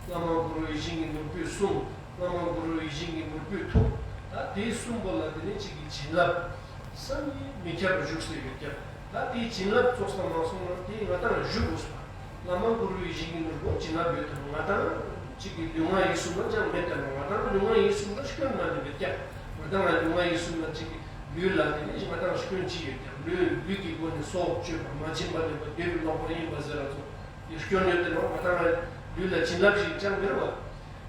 བླ་མ་གུ་རུ་ཡིད་བཞིན་གྱི་ནོར་བུའི་གསུང་། བླ་མ་གུ་རུ་ཡིད་བཞིན་གྱི་ནོར་བུའི་ཐུགས། ད་དེ་གསུམ་པོ་ལ་དེ་ནས་གཅིག་གི་བྱིན་རླབས་བསམ་གྱིས་མི་ཁྱབ་པ་བཞུགས་སུ་ཡོད་ཀྱང་ད་དེའི་བྱིན་རླབས་ཙོགས་ཙམ་མ་སོང་ན་དེ་ང་དང་བཞུགས་དགོས་སོ། བླ་མ་གུ་རུ་ཡིད་བཞིན་གྱི་ནོར་བུ་བྱིན་རླབས་ཡོད་དམ། ང་དང་གཅིག་གི་ལུས་ངག་ཡིད་གསུམ་ལ་ཅང་མེད་དམ། ང་དང་ལུས་ངག་ཡིད་གསུམ་ལ་སྐྱོན་མ་ནི་མེད་ཀྱང་ང་དང་ལུས་ངག་ཡིད་གསུམ་ལ་གཅིག་གི་ལུས་ལ་དེ་ནས་ང་དང་སྐྱོན་གཅིག་ཡོད་ཀྱང་ལུས་ལུས་ཀྱི་སྒོ་ནས་སྲོག་གཅོད་པ་མ་བྱིན་པ་ལེན་པ་འདོད་པའི་ལོག་པར་གཡེམ་པ་ཟེར་བ་ཚོ། དེ་སྐྱོན་ཡོད་དེ་ནོ། ང་དང་ལུས་ལ་བྱིན་རླབས་ཤིག་ཅང་མི་རུང་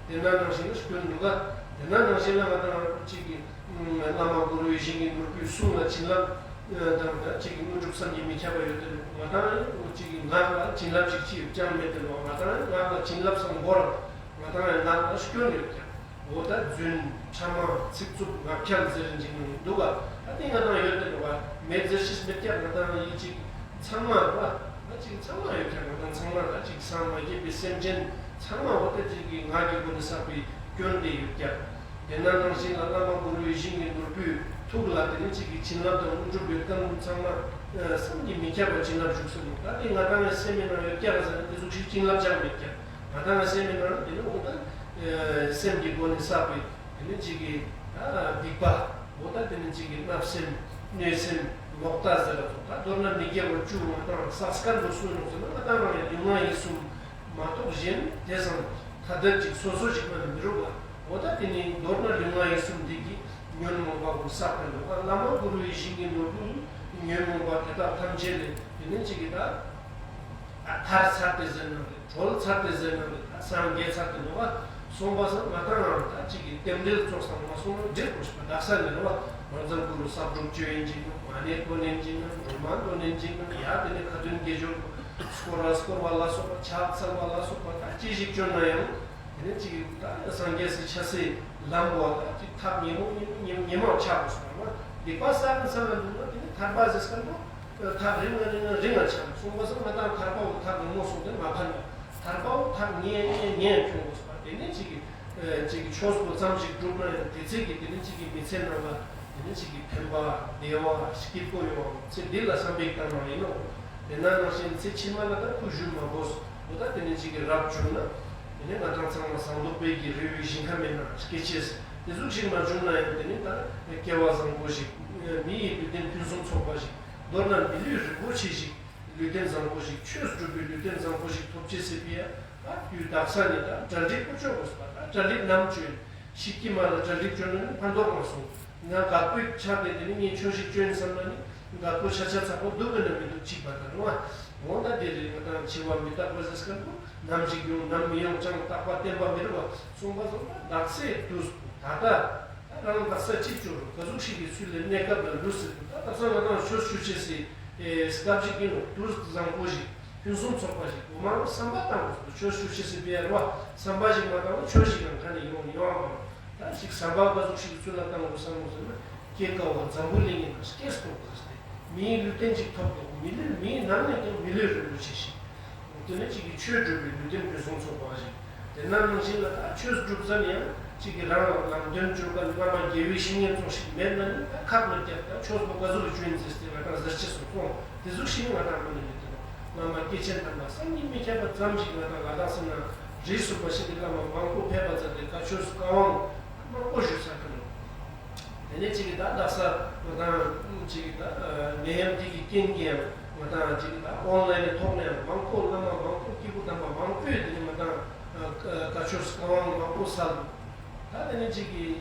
བ། དེ་ན་ནང་བཞིན་ལ་སྐྱོན་འདུག་ག་དེ་ན་ནང་བཞིན་ལ་ང་དང་གཅིག་གི་བླ་མ་གུ་རུ་ཡིད་བཞིན་གྱི་ནོར་བུའི་གསུང་ལ་བྱིན་རླབས་དང་ད་གཅིག་གི་དངོས་གྲུབ་བསམ་གྱིས་མི་ཁྱབ་པ་ཡོད་དེ་ནོ། ང་དང་གཅིག་གི་ངག་ལ་བྱིན་རླབས་ཤིག་ཅི་ཡོད་ཅང་མེད་དེ་ནོ། ང་དང་ངག་ལ་བྱིན་རླབས་སམ་མགོ་ར་ང་དང་ངག་ལ་སྐྱོན་ཡོད་ཀྱང་། འོ་ད་རྫུན། ཕྲ་མ། ཚིག་རྩུབ། ངག་འཁྱལ་ཟེར་རིན་ཅིག་མི་འདུག་ག་ད་དེ་ང་དང་ཡོད་དེ་འདུག་ག་མེད་ཟེར་ཤེས་མེད་ཀྱང་ང་དང་ཡིད་ཅིག་ཚང་མ་རེད་བ། ད་ཅིག་ཚང་མ་ཡོད་ཀྱང་ང་དང་ཚང་མ་ད་ཅིག་སངས་མ་རྒྱས་པའི་སེམས་ཅན་ཚང་མ་འོ་ད་ཅིག་གི་ངག་གི་སྒོ་ནས་བསགས་པའི་སྐྱོན་དེ་ཡོད་ཀྱང་། དེ་ན་ནང་བཞིན་ལ་བླ་མ་གུ་རུ་ཡིད་བཞིན་གྱི་ནོར་བུའི་ཐུགས་ལ་དེ་ནི་ཅིག་གི་བྱིན་རླབས་དང་དངོས་གྲུབ་ཡོད་ཀྱང་ཚང་མ་བསམ་གྱིས་མི་ཁྱབ་པ་བྱིན་རླབས་བཞུགས་སོ་ནོ། ད་དེ་ང་དང་ངའི་སེམས་མི་ནང་ཡོད་ཀྱང་ཟེར་ན་དེ་ཟུག་ཞིག་བྱིན་རླབས་ཅང་མེད་ཀྱང་། ང་དང་ངའི་སེམས་མི་ནང་དེ་ནི་འོ་ད་སེམས་ཀྱི་སྒོ་ནས་བསགས་པའི་དེ་ནི་གཅིག་གི་ད་སྡིག་པ། འོ་ད་དེ་ནི་གཅིག་གི་བརྣབ་སེམས། གནོད་སེམས། ལོག་ལྟ་ཟེར་བ་ཚོ་ད་མདོར་ན་མི་དགེ་བ་བཅུ་ང་དང་བསགས་དཀའ་འདུག་སུ་ཡོང་ཟེར་ན་ང་དང་རང་གི་ལུས་ངག་ཡིད་གསུམ་མ་གཏོགས་གཞན་དེ་ཚང་ཐ་དད་ཅིག་སོ་སོ་ཞིག་མ་ནི་མི་རུང་བ། འོ་ད་དེ་ནི་མདོར་ན་ལུས་ངག་ཡིད་གསུམ་འདི་གི་ཉོན་མོངས་པ་ཀུན་བསགས་པའི་ལོག་པ་བླ་མ་གུ་རུ་ཡིད་བཞིན་གྱི་ནོར་བུ་ཉོན་མོངས་པ་དེ་དག་ཐམས་ཅད་ལས་དེ་ནི་གཅིག་གི་ད་ཐར་ཚར་ཏེ་ཟེར་ན་རེད། གྲོལ་ཚར་ཏེ་ཟེར་ན་རེད། ད་སངས་རྒྱས་ཚར་ཏེ་འདུག་བ། སོང་བ་སང་ང་དང་རང་ད་གཅིག་གི་རྟེན་འབྲེལ་ཙོགས་སང་མ་སོང་ན་འགྲིག་དགོས་ཤིག་པ་དག་ས་ནས་རེད་བ། བཛྲ་གུ་རུ་གསོག་སྒྲུབ་བཅོས་ཡིན་གཅིག་ན་མ་ཎི་འདོན་ཡིན་གཅིག་ན་སྒྲོལ་མ་འདོན་ཡིན་གཅིག་ན་ཡ་དེ་ནས་ཁ་ཏོན་དགེ་སྦྱོར་སྐོར་ར་སྐོར་བ་ལ་སོགས་པ་ཕྱག་འཚལ་བ་ལ་སོགས་པ་ད་ཅི་ཞིག་བཅོས་ན་ཡང་། དེ་ནས་གཅིག་གི་ད་སངས་རྒྱས་སི་ཆ་སྲིད་ལམ་བོ་ད་གཅིག་ཐག་ཉེ་མོ་ཉེ་མོ་ཉེ་མོ་ཆགས་དགོས་ཤིག་པ་རེད་བ། སྡིག་པ་བསགས་ན་བསགས་ན་འདུག་ན་དེ་ནས་ཐར་པ་ཟེར་སྐད་མོ། ཐག་རིང་ང་རིང་ང་རིང་ང་ཆགས་སོང་བ་སང་ང་དང་ཐར་པའོ་ཐག་རིང་མོ་སོང་དེ་མ་ཕན་པ། ཐར་པའོ་ཐག་ཉེ་ཉེ་ཉེ་ཁྱོང་དགོས་པ། དེ་ནས་གཅིག་གི་གཅིག་གི་ཆོས་པོ་ཙམ་ཞིག་བསྒྲུབ་ན་ཡང་དེ་ཚེ་གི་དེ་ནས་གཅིག་གི་མི་ཚེ་ནང་ལ་དེ་ནས་གཅིག་གི་ཕན་པ་བདེ་བ་སྐྱིད་པོ་ཡོང་ཚེ་འདི་ལ་བསམ་པའི་བཏང་ན་ཡིན་ནོ། དེ་ན་ནང་བཞིན་ཚེ་ཕྱི་མ་ལ་ད་ཁུ་བཞུགས་མ་དགོས་འོ་ད་དེ་ནས་གཅིག་གི་རབ་བྱུང་ན་དེ་ནས་ང་དང་ཚང་མ་ཟངས་མདོག་དཔལ་གྱི་རི་བོའི་ཞིང་ཁམས་མེད་ན་སྐྱེ་ཆེས་དེ་ཟུག་ཞིག་མ་བྱུང་ན་ཡང་དེ་ནས་ད་སྐལ་བ་བཟང་པོ་ཞིག་མི་ཡི་ལུས་རྟེན་ཕུན་སུམ་ཚོགས་པ་ཞིག་མདོར་ན་མི་ལུས་རིན་པོ་ཆེ་ཞིག་ལུས་རྟེན་བཟང་པོ་ཞིག་ཆོས་སྒྲུབ་པའི་ལུས་རྟེན་བཟང་པོ་ཞིག་ཐོབ་ཅེས་ཟེར་བའི་ཡ། ད་དུས་དག་ས་ནས་ད་གྲ་སྒྲིག་པོ་བྱོས་དགོས་པ། ད་གྲ་སྒྲིག་ནམ་བྱོས་ཤིག་གི་མ་ལ་གྲ་སྒྲིག་བྱོས་ན་ནི་ཕན་ཐོགས་མ་སོང་། ང་དགའ་པོའི་ཆ་དེ་དེ་ནི་ངས་ཆོས་ཤིག་བྱོས་ཡིན་བསམ་ན་ནི་དགའ་པོ་ཆ་ཆ་ཚ་པོ་འདུག་གི་ན་མི་འདུག་ཅིག་པ་དང་རུང་བ། འོ་ད་དེ་རེད། ང་དང་འཆི་བ་མི་རྟག་པ་ཟེར་མཁན་པོ་ནམ་ཞིག་ཡོང་ནམ་མི་ཡོང་ཅང་རྟག་པ་བརྟན་པ་མི་རུང་བ་གསུངས་པ་སོང་ན། དག་སའི་དུས་ད་ལྟ། ད་རང་དག་ས་ཅིག་བཅོས་རུ་ག་ཟུག་ཞིག་གི་ཚུལ་ལས་གནས་སྐབས་ལ་ལུས་ཟེར་དུས། ད་དག་ས་ང་དང་ཆོས་ཞུ་ཆེ་སའི་སྐབས་ཤིག་ཡིན་ནོ། དུས་བཟང་པོ་ཞིག་ཕུན་སུམ་ཚོགས་པ་ཞིག་འོ་མ་བསམ་པ་བཏང་དགོས་སོ། ཆོས་ཞུ་ཆེ་སའི་བེ་ཡར་བ་བསམ་པ་ཞིག་མ་བཏང་ན་ཆོས་ཞིག་ཡང་ག་ནས་ཡོང་ཡོང་བ་མ། ད་ཞིག་བསམ་པ་ག་ཟུག་ཞིག་གི་ཚུལ་ལ་བཏང་དགོས་བསམ་དགོས་ཟེར་ན། སྐྱེ་རྒ་བ་འཛམ་བུ་གླིང་ཡིན་ན་སྐྱེས་སོང་ཟེར་ཏེ། མིའི་ལུས་རྟེན་ཅིག་ཐོབ་དགོས། མི་ལུས་མིའི་ནང་ནས་ཀྱང་མི་ལུས་རིན་པོ་ཆེ་ཞིག་དེ་ནས་གཅིག་གིས་ཆོས་སྒྲུབ་པའི་ལུས་རྟེན་ཕུན་སུམ་ཚོགས་པ་ཞིག་དེ་ནང་ནང་བཞིན་ལ་ད་ཆོས་སྒྲུབ་ཙམ་ཡང་གཅིག་གིས་རང་ལ་ལམ་སྟོན་བཅོས་མཁན་སྔ་མ་དགེ་བའི་བཤེས་གཉེན་ཚོ་ཞིག་མེད་ན་ནི་ད་ཁག་མི་རྒྱག་ད་ཆོས་པོ་ག་ཟུག་གི་བཅོས་ཡིན་ཟེར་ཏེ་ང་དང་ཟེར་ཆེ་སོང་སོང་། དེ་ཟུག་ཞིག་ནི་ང་དང་མི་ནི་མི་འདུག་སྔ་མ་སྐྱེས་ཆེན་དམ་པ་བསམ་གྱིས་མི་ཁྱབ་པ་ཙམ་ཞིག་ང་དང་ལ་དྭགས་སི་ནང་རིས་སུ་མ་ཆད་པའི་བླ་མ་མང་པོ་ཕེབས་པ་ཙམ་དེ་བཀའ་ཆོས་བཀའ་དབང་མང་པོ་ཞུ་ཚར་གི་འདུག་དེ་ནས་གཅིག་གིས་ད་དག་ས་ང་དང་གཅིག་གིས་ད་ནད་ཡམས་འདི་གི་རྐྱེན་གྱིས་ཡང་ང་དང་གཅིག་གིས་ད་ཨོན་ལན་ནི་ཐོག་ནས་ཡང་མང་པོ་བླ་མ་མང་པོ་སྐྱེས་བུ་དམ་པ་མང་པོས་དེ་ནས་ང་དང་བཀའ་ཆོས་བཀའ་དབང་མང་པོ་སྩལ་འདུག་ད་དེ་ནས་གཅིག་གིས་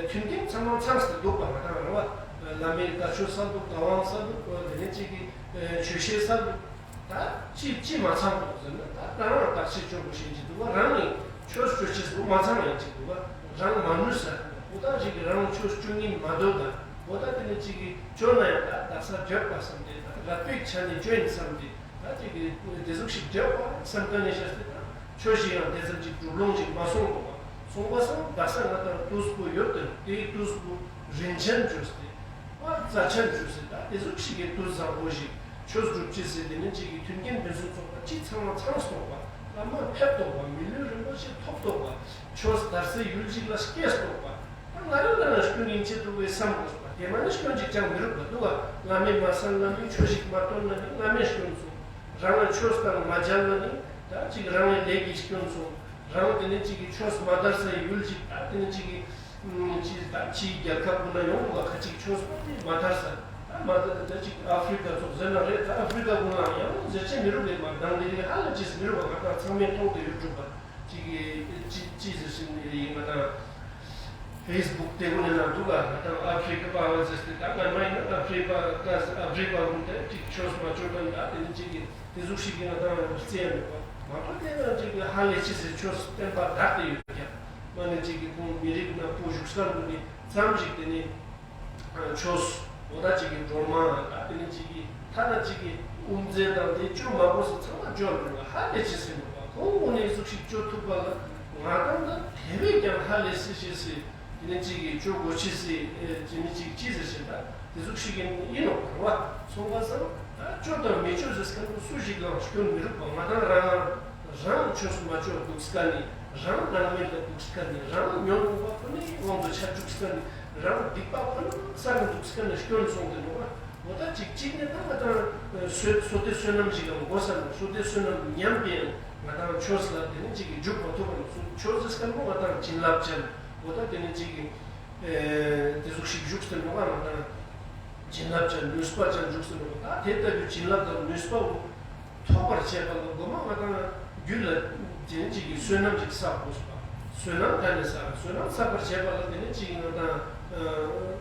མཐུན་རྐྱེན་ཚང་མ་ཚང་སྟེ་འདུག་པ། ང་དང་རེད་བ། བླ་མའི་བཀའ་ཆོས་སྩལ་འདུག་བཀའ་དབང་སྩལ་འདུག་དེ་ནས་གཅིག་གིས་ཆོས་བཤད་སྩལ་འདུག་ད་ཅི་ཅི་མ་ཚང་འདུག་ཟེར་ན། ད་རང་རང་བརྟག་དཔྱད་བཅོས་དགོས་ཤེས་ཅིག་འདུག་བ། རང་ནི་ཆོས་སྤྱོད་ཅེས་སུ་མ་ཚང་ཡང་ཅིག་འདུག་བ། རང་མ་ནུས་ས། འོ་ད་ཅིག་གིས་རང་ཆོས་སྤྱོད་ཉིན་མ་འདོད་ད། འོ་ད་དེ་ནི་ཅིག་གིས་བཅོས་ན་ཡང་ད་དག་ས་འདོད་པ་བསམ་སྟེ། ད་རགས་པའི་ཆ་ནས་བཅོས་ཡིན་བསམ་སྟེ། ད་ཅིག་གིས་དེ་ཟུག་ཞིག་འདོད་པ་བསམ་ག་ནས་བཤད་སྟེ། ད་ཆོས་ཤིག་ཡང་དེ་ཙམ་ཅིག་གྲུབ་ལོང་ཅིག་མ་སོང་འདུག་བ། སོང་བ་སང་དག་ས་ང་དང་དུས་པོ་ཡོད་དེ་དེའི་དུས་པོ་རིན་ཆེན་བཅོས་ཏེ། པ་རྩ་ཆེན་བཅོས་ཟེར། ད་དེ་ཟུག་ཞིག་གི་དུས་བཟང་པོ་ཞིག་ཆོས་སྒྲུབ་ཅེས་ཟེར། དེ་ནི་གཅིག་གི་མཐུན་རྐྱེན་ཕུན་སུམ་ཚོགས་པ་ཅི་ཚང་མ་ཚང་སོང་བ། བླ་མ་ཕེབས་ཐོག་པ། མི་ལུས་རིན་པོ་ཆེ་ཐོབ་ཐོག་པ། ཆོས་དར་སའི་ཡུལ་ཅིག་ལ་སྐྱེས་ཐོག་པ། ད་ང་རང་ལ་ན་སྐྱོན་ཡིན་ཆེད་དུ་བའི་བསམ་དགོས་པ་དེ་མ་ནི་སྐྱོན་ཅིག་ཀྱང་མི་རུག་པ་འདུག་བ། བླ་མའི་མ་གསན་ན་ནི་ཆོས་ཤིག་མ་སྟོན་ན་ནི་བླ་མའི་སྐྱོན་སོང་། རང་ལ་ཆོས་དང་མ་མཇལ་ན་ནི་ད་ཅིག་རང་ལ་ལས་ཀྱི་སྐྱོན་སོང་། རང་དེ་ནི་གཅིག་གི་ཆོས་མ་དར་སའི་ཡུལ་ཅིག་ད་དེ་ནི་གཅིག་གི་ཅིག་ད་ཕྱིའི་རྒྱལ་ཁབ་ཀུན་ན་ཡོང་དགོས་པ། ཁ་ཅིག་ཆོས་པ་དེ་མ་དར་ས་ད་མ་དར་ད་ཅིག་ཨ་ཧྥི་རི་ཀ་ཚོགས་ཟེར་ན་རེད། ད་ཨ་ཧྥི་རི་ཀ་ཀུན་ལའང་ཡང་ཟེར་ཆེ་མི་རུག་རེད་མ། དང་དེ་རིང་ཧ་ལས་ཅིས་མི་རུག་པ་ང་དང་ཚང་མས་མཐོང་དེ་ཡོད་གྲུབ་པ་ཅིག་གི་ཅི་ཅི་ཟེར་ཞིག་ནི་ཡིན་ང་དང་། ཕེ་སི་བུག་དེ་ཀུན་ནས་ན་འདུག་ག་ང་དང་ཨ་ཧྥི་རི་ཀ་པ་བ་ཟེར་ཏེ། ད་སྔ་མ་ཡིན་ན་ཨ་ཧྥི་རི་ཀ་ཨ་ཧྥི་རི་ཀ་ཀུན་དེ་ཅིག་ཆོས་མ་ཆོས་དང་ད་དེ་ནི་ཅིག་གི་དེ་ཟུག་ཞིག་གིས་ང་དང་རྩེ་ཡ་མེད་པ་མ་གཏོགས། དེ་ན་ཅིག་གི་ཧ་ལས་ཅི་ཟེར་ཆོས་བསྟན་པ་དར་ཏེ་ཡོད་ཀྱང་མ་ནི་ཅིག་གི་ཁོང་མི་རིགས་ན་བུ་བཞུགས་ས་ཀུན་ནི་ཙམ་ཞིག་དེ་ནི་ཆོས་འོ་ད་ཅིག་གི་སྒྲོལ་མ་ད་དེ་ནི་ཅིག་གི་ཐ་ན་ཅིག་གི་དབུ་མཛད་དང་དེ་བཅོས་མ་དགོས་སུ་ཚང་མ་འབྱོར་མེད་པ་ཧ་ལས་ཅི་ཟེར་མེད་པ། ཁོང་ཀུན་ནི་ཟུག་ཞིག་བཅོས་ཐུབ་པ་ལ་ང་དང་ད་དེ་བས་ཀྱང་ཧ་ལས་སི་ཞེས་སི། དེ་ནས་གཅིག་གིས་ཆོས་སྒོ་ཕྱི་སྲིད་ཨེ་དེ་ནས་གཅིག་ཅི་ཟེར་ཞེ་ད་དེ་ཟུག་ཤིག་གི་ཡིན་ནོ་བར་བ་སོང་བ་སང་ད་ཆོས་དང་མི་ཆོས་ཟེར་མཁན་པོ་སུ་ཞིག་ལའང་སྐྱོན་མི་རུག་པ། ང་དང་རང་རང་ཆོས་སུ་མ་ཆོས་འདུག་སྐ་ནི་རང་སྣང་མེད་ལ་འདུག་སྐ་ནི་རང་ཉོན་མོངས་པ་ཁོ་ནི་དབང་དུ་ཆ་བཅུག་སྐ་ནི་རང་སྡིག་པ་ཁོ་ནི་ས་ནི་འདུག་སྐ་ནི་སྐྱོན་སོང་དེ་ནོ་བ། འོ་ད་གཅིག་གཅིག་ནས་ད་ང་དང་བསོད་བསོད་བདེ་བསོད་ནམས་ཤིག་ལ་འགོ་ས་ནས་བསོད་བདེ་བསོད་ནམས་ཉམས་པའི་ང་དང་ཆོས་ལ་དེ་ནས་གཅིག་གིས་འཇུག་མ་ཐུབ་པ་ནས་ཆོས་ཟེར་མཁན་པོ་ང་དང་བྱིན་རླབས་ཅན། འོ་ད་དེ་ནས་གཅིག་གིས་ཨེ་དེ་ཟུག་ཞིག་བཞུགས་ཟེར་ནོ་ག་ང་དང་བྱིན་རླབས་ཅན་ནུས་པ་ཅན་བཞུགས་ཟེར་ནོ་ད་དེ་ལྟ་བུའི་བྱིན་རླབས་དང་ནུས་པ་བོ་ཐོབ་པར་བྱེད་པ་ལ་མགོ་མ་ང་དང་རྒྱུད་ལ་དེ་ནས་གཅིག་གིས་བསོད་ནམས་ཅིག་བསགས་དགོས་པ། བསོད་ནམས་ག་ནས་བསགས། བསོད་ནམས་བསགས་པར་བྱེད་པ་ལ་དེ་ནས་གཅིག་ང་དང་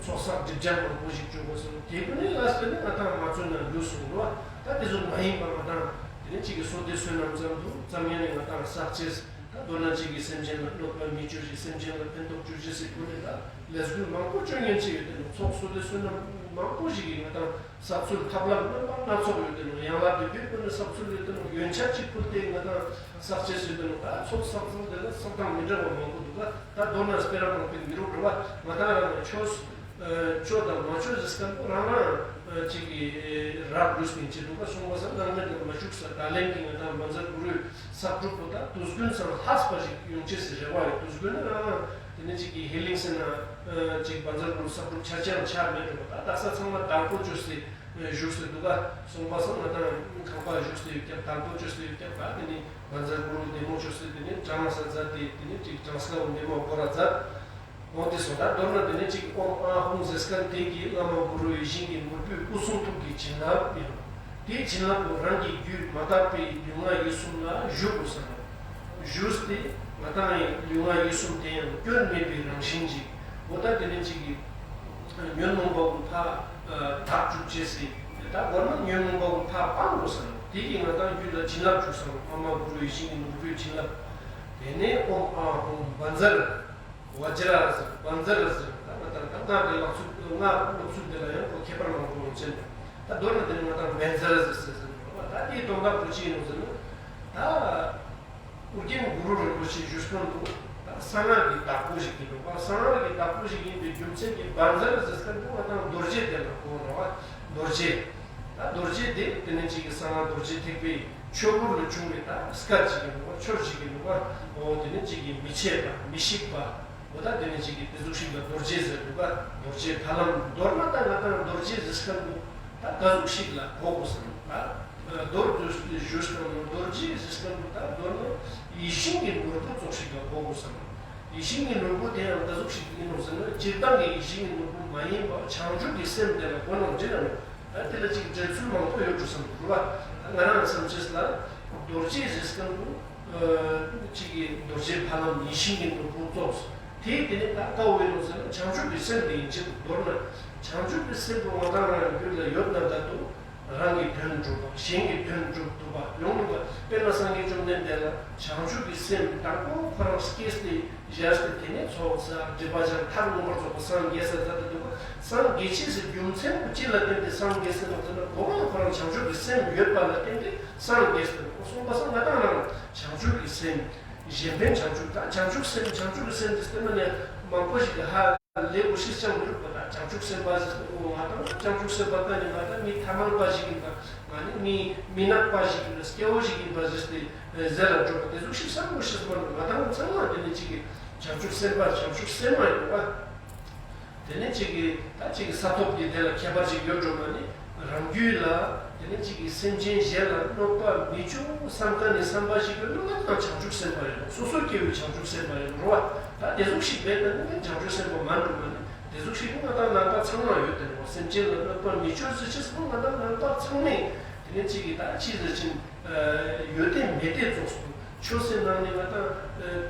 ཚོགས་བསགས་སྒྲིབ་སྦྱང་མང་པོ་ཞིག་བྱུང་དགོས་ཟེར་ནོ། དེ་ཀུན་ནས་ལ་ཟེར་ནས་ང་དང་མ་བཙོས་ན་ལུས་སོང་རོ། ད་དེ་ཚོ་མ་ཡིན་པ་ང་དང་དེ་ནས་གཅིག་གིས་བསོད་བདེ་བསོད་ནམས་ཙམ་དུ་ཙམ་ཡང་ནས་ང་དང་བསགས་ཅེས། ད་མདོར་ན་གཅིག་གིས་སེམས་ཅན་ལ་གནོད་པ་མི་བྱེད་ཅིག་སེམས་ཅན་ལ་ཕན་ཐོགས་བྱེད་ཅིག་ཟེར་དགོས་ནས་ད་ལས་འགུལ་མང་པོ་བྱུང་ཉན་ཆེ་ཡོད་དེ་ནོ། ཚོགས་བསོད་བདེ་བསོད་ནམས་མང་པོ་ཞིག་གིས་ང་དང་བསགས་ཚུལ་ཐབས་ལམ་རྣམ་པ་སྣ་ཚོགས་ཡོད་དེ་ནོ། ཡང་ལ་དུ་བེད་སྤོས་ནས་བསགས་ཚུལ་ཡོད་དེ་ནོ། ཡོན་ཆབ་ཅིག་ཕུལ་ཏེ་ང་དང་བསགས་ཅེས་ཡོད་དེ་ནོ། ད་ཚོགས་བསགས་ཚུལ་དེ་ལ་བསགས་སྟངས་མི་འདྲ་བ་མང་པོ་འདུག་ག་ད་མདོར་ན་སྤེ་ར་མང་པོ་མི་རུག་རེད་བ། ང་དང་རང་ནས་ཆོས་ཆོས་དང་མ་ཆོས་ཟེར་མཁན་པོ་རང་རང་ཅིག་གི་རབ་ལུས་ནས་བྱེད་འདུག་ག་སོང་བ་སང་སྣང་མེད་ལ་མ་བཅུག་ས། ད་ལན་གྱི་ང་དང་བཛྲ་གུ་རུའི་བསགས་སྒྲུབ་པོ་ད་དུས་ཀུན་སང་ལྷག་པ་ཞིག་ཡོང་ཅེས་སི་རེ་བ་ཡོད། དུས་ཀུན་ནི་རང་རང་དེ་ནས་ཅིག་གི་ཧེ་ལིང་ཟེར་ན་ཅིག་བཛྲ་གུ་རུ་བསགས་སྒྲུབ་ཆ་ཅང་ཆ་མེད་འགྲོ་བ། ད་དག་ས་ཚང་མ་དར་པོ་བཅོས་སེ་བཞུགས་སེ་འདུག་ག་སོང་བ་སང་ང་དང་ཁང་པ་བཞུགས་སེ་ཡོད་ཀྱང་དར་པོ་བཅོས་སེ་ཡོད་ཀྱང་ད་དེ་ནས་བཛྲ་གུ་རུ་བདེ་མོ་བཅོས་སེ་དེ་ནས་གྲངས་ས་མཛད་དེ་དེ་ནས་ཅིག་གྲངས་ས་བོ་བདེ་མོ་སྐོར་ར་མཛད། འོ་དེ་སོང་ད་མདོར་ན་དེ་ནས་གཅིག་ཨོཾ་ཨཱཿཧཱུྃ་ཟེར་མཁན་དེ་གིས་བླ་མ་གུ་རུ་ཡིད་བཞིན་གྱི་ནོར་བུའི་སྐུ་གསུང་ཐུགས་ཀྱི་བྱིན་རླབས་ཡིན། དེའི་བྱིན་རླབས་པོ་རང་གི་རྒྱུད་མ་དག་པའི་ལུས་ངག་ཡིད་གསུམ་ལ་ཞུགས་དགོས་ཟེར་ནོ། བཞུགས་ཏེ་ང་དང་ལུས་ངག་ཡིད་གསུམ་དེ་ཡང་སྐྱོན་མེད་པའི་རང་བཞིན་ཅིག་འོ་ད་དེ་ནས་ཅིག་གིས་ཉོན་མོངས་པ་ཀུན་ཕར་དག་བཅུག་བྱས་སྲིད། ད་སྒོར་མོ་ཉོན་མོངས་པ་ཀུན་ཕར་སྤང་དགོས་བསམ། དེ་གིས་ང་དང་རྒྱུད་ལ་བྱིན་རླབས་བཅུག་བསམ། ཨ་མ་གུ་རུ་ཡིད་བཞིན་གྱི་ནོར་བུའི་བྱིན་རླབས། དེ་ནས་ཨོཾ་ཨཱཿཧཱུྃ་བཛྲ་ཟེར། བཛྲ་ཟེར། བཛྲ་ཟེར། ད་ང་དང་ད་སྔགས་ཀྱི་ལག་ཚུགས་སྔགས་སློབ་ཚུལ་དེ་ལ་ཡང་ཁོ་ཁྱད་པར་མང་པོ་ཡོང་ཅན། ད་མདོར་ན་དེ་ནི་ང་དང་བཛྲ་ཟེར་ཟེར་ཟེར་ནོ། ད་དེའི་དོན་དག་པོ་ཅི་ཡིན་ནོ་ཟེར་ན། ད་ཨོ་རྒྱན་གུ་རུ་རིན་པོ་ཆེ་བཞུགས་སྐབས་འདུག་ད་གསང་སྔགས་ཀྱི་བདག་པོ་ཞིག་ཡིན་འདུག་གསང་སྔགས་ཀྱི་བདག་པོ་ཞིག་ཡིན་པའི་རྒྱུ་མཚན་གྱིས་བཛྲ་ཟེར་སྐབས་འདུག་ང་དང་རྡོ་རྗེ་དེ་ལ་གོ་ར་བ། རྡོ་རྗེ། ད་རྡོ་རྗེ་དེ་དེ་ནི་གཅིག་གི་གསང་སྔགས་རྡོ་རྗེ་ཐེག་པའི་ཆོས་སྐོར་ལ་བྱུང་བའི་ད་སྐད་ཅིག་ཡིན་འདུག་ག་ཆོས་ཅིག་ཡིན་འདུག་ག་འོ་དེ་ནི་གཅིག་གི་མི་ཕྱེད་པ་མི་ཤིགས་པ། འོ་ད་དེ་ནི་གཅིག་གི་དེ་ཟུག་ཤིག་ལ་རྡོ་རྗེ་ཟེར་འདུག་ག་རྡོ་རྗེ་ཕ་ལམ། མདོར་ན་ད་ང་དང་རྡོ་རྗེ་ཟེར་སྐབས་འདུག་ད་ག་ཟུག་ཤིག་ལ་གོ་དགོས་སམ། ད་རྡོར་དུ་བཞུགས་སྐབས་ནང་རྡོ་རྗེ་ཟེར་སྐབས་འདུག་ད་མདོར་ན་ཡིད་བཞིན་གྱི་ནོར་བུ་ཙོགས་ཤིག་ལ་གོ་དགོས་སམ། ཡིད་བཞིན་གྱི་ནོར་བུ་དེ་ཡང་ག་ཟུག་ཤིག་ཡིན་ནོ་ཟེར་ན། སྤྱིར་བཏང་གི་ཡིད་བཞིན་གྱི་ནོར་བུ་མ་ཡིན་པ་བྱང་ཆུབ་ཀྱི་སེམས་དེ་ལ་གོ་ནོ་འདྲི་ན། ད་དེ་ལ་ཅིག་འགྲེལ་ཚུལ་མང་པོ་ཡོད་འགྲོ་བསམ་འདུག་བ། ང་རང་བསམ་ཤེས་ལ་རྡོ་རྗེ་ཟེར་སྐབས་འདུག་ཅིག་གི་རྡོ་རྗེ་ཕ་ལམ་ཡིད་བཞིན་གྱི་ནོར་བུ་ཙོགས། དེ་དེ་ནི་ད་ཀ་བོ་ཡིན་ནོ་ཟེར་ན། བྱང་ཆུབ་ཀྱི་སེམས་དེ་ཡིན་ཕྱིར། མདོར་ན་བྱང་ཆུབ་ཀྱི་སེམས་པོ་ང་དང་རང་རྒྱུད་ལ་ཡོད་ན་ད་དུ། རང་གི་དོན་སྒྲུབ་པ། གཞན་གྱི་དོན་སྒྲུབ་ཐུབ་པ་ཡོང་ནུས་པ། དཔེར་ན་སངས་རྒྱས་བཅོམ་ལྡན་འདས་ལ་བྱང་ཆུབ་ཀྱི་སེམས་དང་པོ་ཁོ་རང་སྐྱེས་ཏེ་བཞག་སྟེ། དེ་ནས་ཚོགས་བསགས་སྒྲིབ་པ་སྦྱངས་མཐར་མངོན་པར་རྫོགས་པར་སངས་རྒྱས་ས་མཛད་དེ་འདུག་ག་སངས་རྒྱས་ཅེས་སི་རྒྱུ་མཚན་པོ་ཅི་ལ་བརྟེན་ཏེ་སངས་རྒྱས་ཟེར་ནོ་ཟེར་ན། གོ་མ་ཁོ་རང་བྱང་ཆུབ་ཀྱི་སེམས་ཡོད་པ་ལ་བརྟེན་ཏེ་སངས་རྒྱས་ཟེར་ནོ། གསུངས་པ་སང་ང་དང་རང་བྱང་ཆུབ་ཀྱི་སེམས། གཞན་ཕན་བྱང་ཆུབ། ད་བྱང་ཆུབ་སེམས། བྱང་ཆུབ་ཀྱི་སེམས་དེ་སྟོན་ན་ནས་མང་པོ་ཞིག་གི་ཧ་ལས་འོ་ཤི་ཤང་མི་རུག་པ། ད་བྱང་ཆུབ་སེམས་དཔའ་ཟེར་ཏེ། འོ་ང་དང་བྱང་ཆུབ་སེམས་དཔའ་ད་ནི་ང་དང་མི་ཐ་མལ་པ་ཞིག་ཡིན་པ། ང་ནི་མི་མི་ནག་པ་ཞིག་ཡིན་པ། སྐྱེ་བོ་ཞིག་ཡིན་པ་ཟེར་ཏེ་ཟེར་ལ་འགྲོ་བ། དེ་ཟུག་ཤིག་བསམ་དགོས་ཤེས་མ་རེད། ང་དང་ཚང་མ་དེ་ནི་གཅིག་གི་བྱང་ཆུབ་སེམས་དཔའ། བྱང་ཆུབ་སེམས་མ་ཡིན་པ། དེ་ནས་གཅིག་གིས་ད་གཅིག་གི་ས་ཐོབ་ཀྱི་དེ་ལ་ཁྱད་པར་ཅིག་ཡོད་འགྲོ་མ་ནི། རང་རྒྱུད་ལ་དེ་ནས་གཅིག་གིས་སེམས་ཅན་གཞན་ལ་གནོད་པ་མི་བྱུང་བསམ་མཁན་ནི་བསམ་པ་ཞིག་ཡོད་ན། ང་དང་བྱང་ཆུབ་སེམས་དཔའ་ཡིན་ནོ། སོ་སོ་སྐྱེ་བོའི་བྱང་ཆུབ་སེམས་དཔའ་ཡིན་ནོ་རེད་བ། ད་དེ་ཟུག་ཤིག་མེད་ན་ནི་བྱང་ཆུབ་སེམས་དཔའ་མ་འགྲོ་མ་ནི། དེ་ཟུག་ཤིག་ང་དང་ནང་པ་ཚང་མ་ཡོད་དེ་རེད་བ། སེམས་ཅན་ལ་གནོད་པ་མི་བྱུང་ཟེར་ཅེས་སོང་ང་དང་ནང་པ་ཚང་མས་དེ་ནས་གཅིག་གིས་ད་ཅི་ཟེར་ཅིན། ཡོད་དེ་མེད་དེ་ཙོགས་སུ་ཆོས་སེམས་ནང་ནས་ང་དང་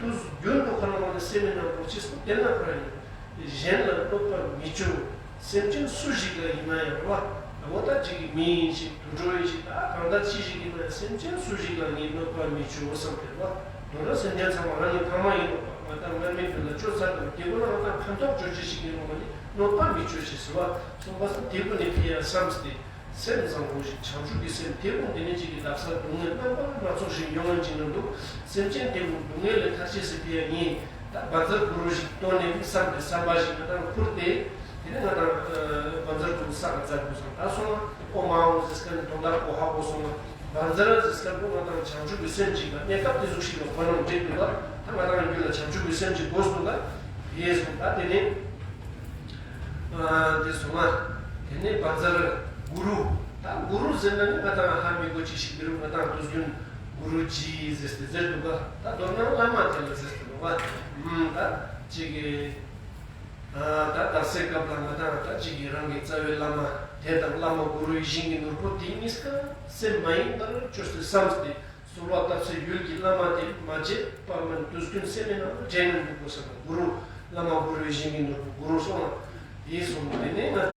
དུས་རྒྱུན་དུ་ཁོ་རང་ལ་སེམས་ནང་གོ་ཅི་སོང་དེ་ན་ཁོ་རང་ཡིན། གཞན་ལ་གནོད་པ་མི་བྱུང་། སེམས་ཅན་སུ་ཞིག་ལ་ཡིན་ན་ཡང་རེད་བ། འོ་ད་ཅིག་གི་མི་ཡིན་ཞིག་དུད་འགྲོ་ཡིན་ཞིག་ད་གང་ལྟར་ཅི་ཞིག་ཡིན་ན་ཡང་སེམས་ཅན་སུ་ཞིག་ལ་ངས་གནོད་པ་མི་བྱུང་བསམ་སྟེ་རེད་བ། མདོར་ན་སེམས་ཅན་ཚང་མ་རང་གི་ཕ་མ་ཡིན་ནོ་བ། ང་དང་སྔར་མེད་རྒྱུན་ལ་ཅོ་ཚར་དང་དེ་ཀུན་ལ་ང་དང་ཕན་ཐོགས་བྱོས་ཅི་ཞིག་ཡིན་ནོ་མ་ནི་གནོད་པ་མི་བྱོས་ཞེས་ཟེར་བ། གསུངས་པ་སང་དེ་ཀུན་ནས་ཕི་ཡ་བསམ་སྟེ། སེམས་བཟང་པོ་ཞིག་བྱང་ཆུབ་ཀྱི་སེམས་དེ་ཀུན་དེ་ནས་གཅིག་གི་བདག་ས་སྡུག་བསྔལ་རྣམ་པ་སྣ་ཚོགས་ཤིག་མྱོང་ངན་ཅིག་ན་འདུག་སེམས་ཅན་དེ་ཀུན་སྡུག་བསྔལ་ལས་ཐར་ཅེས་སི་ཕི་ཡ་ངས་ད་བཛྲ་གུ་རུ་ཞིག་བཏོན་ནས་བསམ་པའི་བསམ་པ་ཞིག་ང་དང་ཁུར་ཏེ། དེ་ནས་ང་དང་བཛྲ་གུ་རུ་བསགས་མཛད་དགོས་སོང་། ད་སོང་ཨོཾ་ཨཱཿཧཱུྃ་ཟེར་སྐབས་ནས་དོན་དག་གོ་ཧ་གོ་སོང་ང་། བཛྲ་ཟེར་སྐབས་ང་དང་བྱང་ཆུབ་ཀྱི་སེམས་ཅིག་ལ་གནས་སྐབས་དེ་ཟུག་ཤིག་ལ་གོ་ནང་འདྲེས་འདུག་ལ། ད་ང་དང་རྒྱུད་ལ་བྱང་ཆུབ་ཀྱི་སེམས་ཅིག་དགོས་འདུག་ལ། ཡེ་སོང་ད་དེ་ནས། དེ་སོང་ང་། དེ་ནས་བཛྲ་གུ་རུ། ད་གུ་རུ་ཟེར་ན་ནི་ང་དང་ཧ་མི་གོ་ཅི་ཞིག་འདི་རུ་ང་དང་དུས་རྒྱུན་གུ་རུ་ཇི་ཟེར་ཏེ་ཟེར་འདུག་ག་ད་མདོར་ན་བླ་མ་དེ་ལ་ཟེར་ཏེ་འདུག་ག་ད་ཅིག་གི་ད་དར་སའི་སྐབས་ལ་ང་དང་ད་ཅིག་གི་རང་གི་རྩ་བའི་བླ་མ་དེ་དང་བླ་མ་གུ་རུའི་ཞིང་གི་ནོར་བུ་དེ་གཉིས་ཀ་སེམས་མ་ཡེངས་པར་བཅོས་ཏེ་བསམས་ཏེ། གསོལ་བ་བཏབ་སའི་ཡུལ་གྱི་བླ་མ་དེ་མ་བརྗེད་པར་མ་དུས་ཀུན་སེམས་ནང་དྲན་ནས་འདུག་དགོས་ཟེར་ན། གུ་རུ། བླ་མ་གུ་རུའི་ཞིང་གི་ནོར་བུ་གུ་རུ་སོང་ལ། དེའི་སོང་དེ་ནས་ང་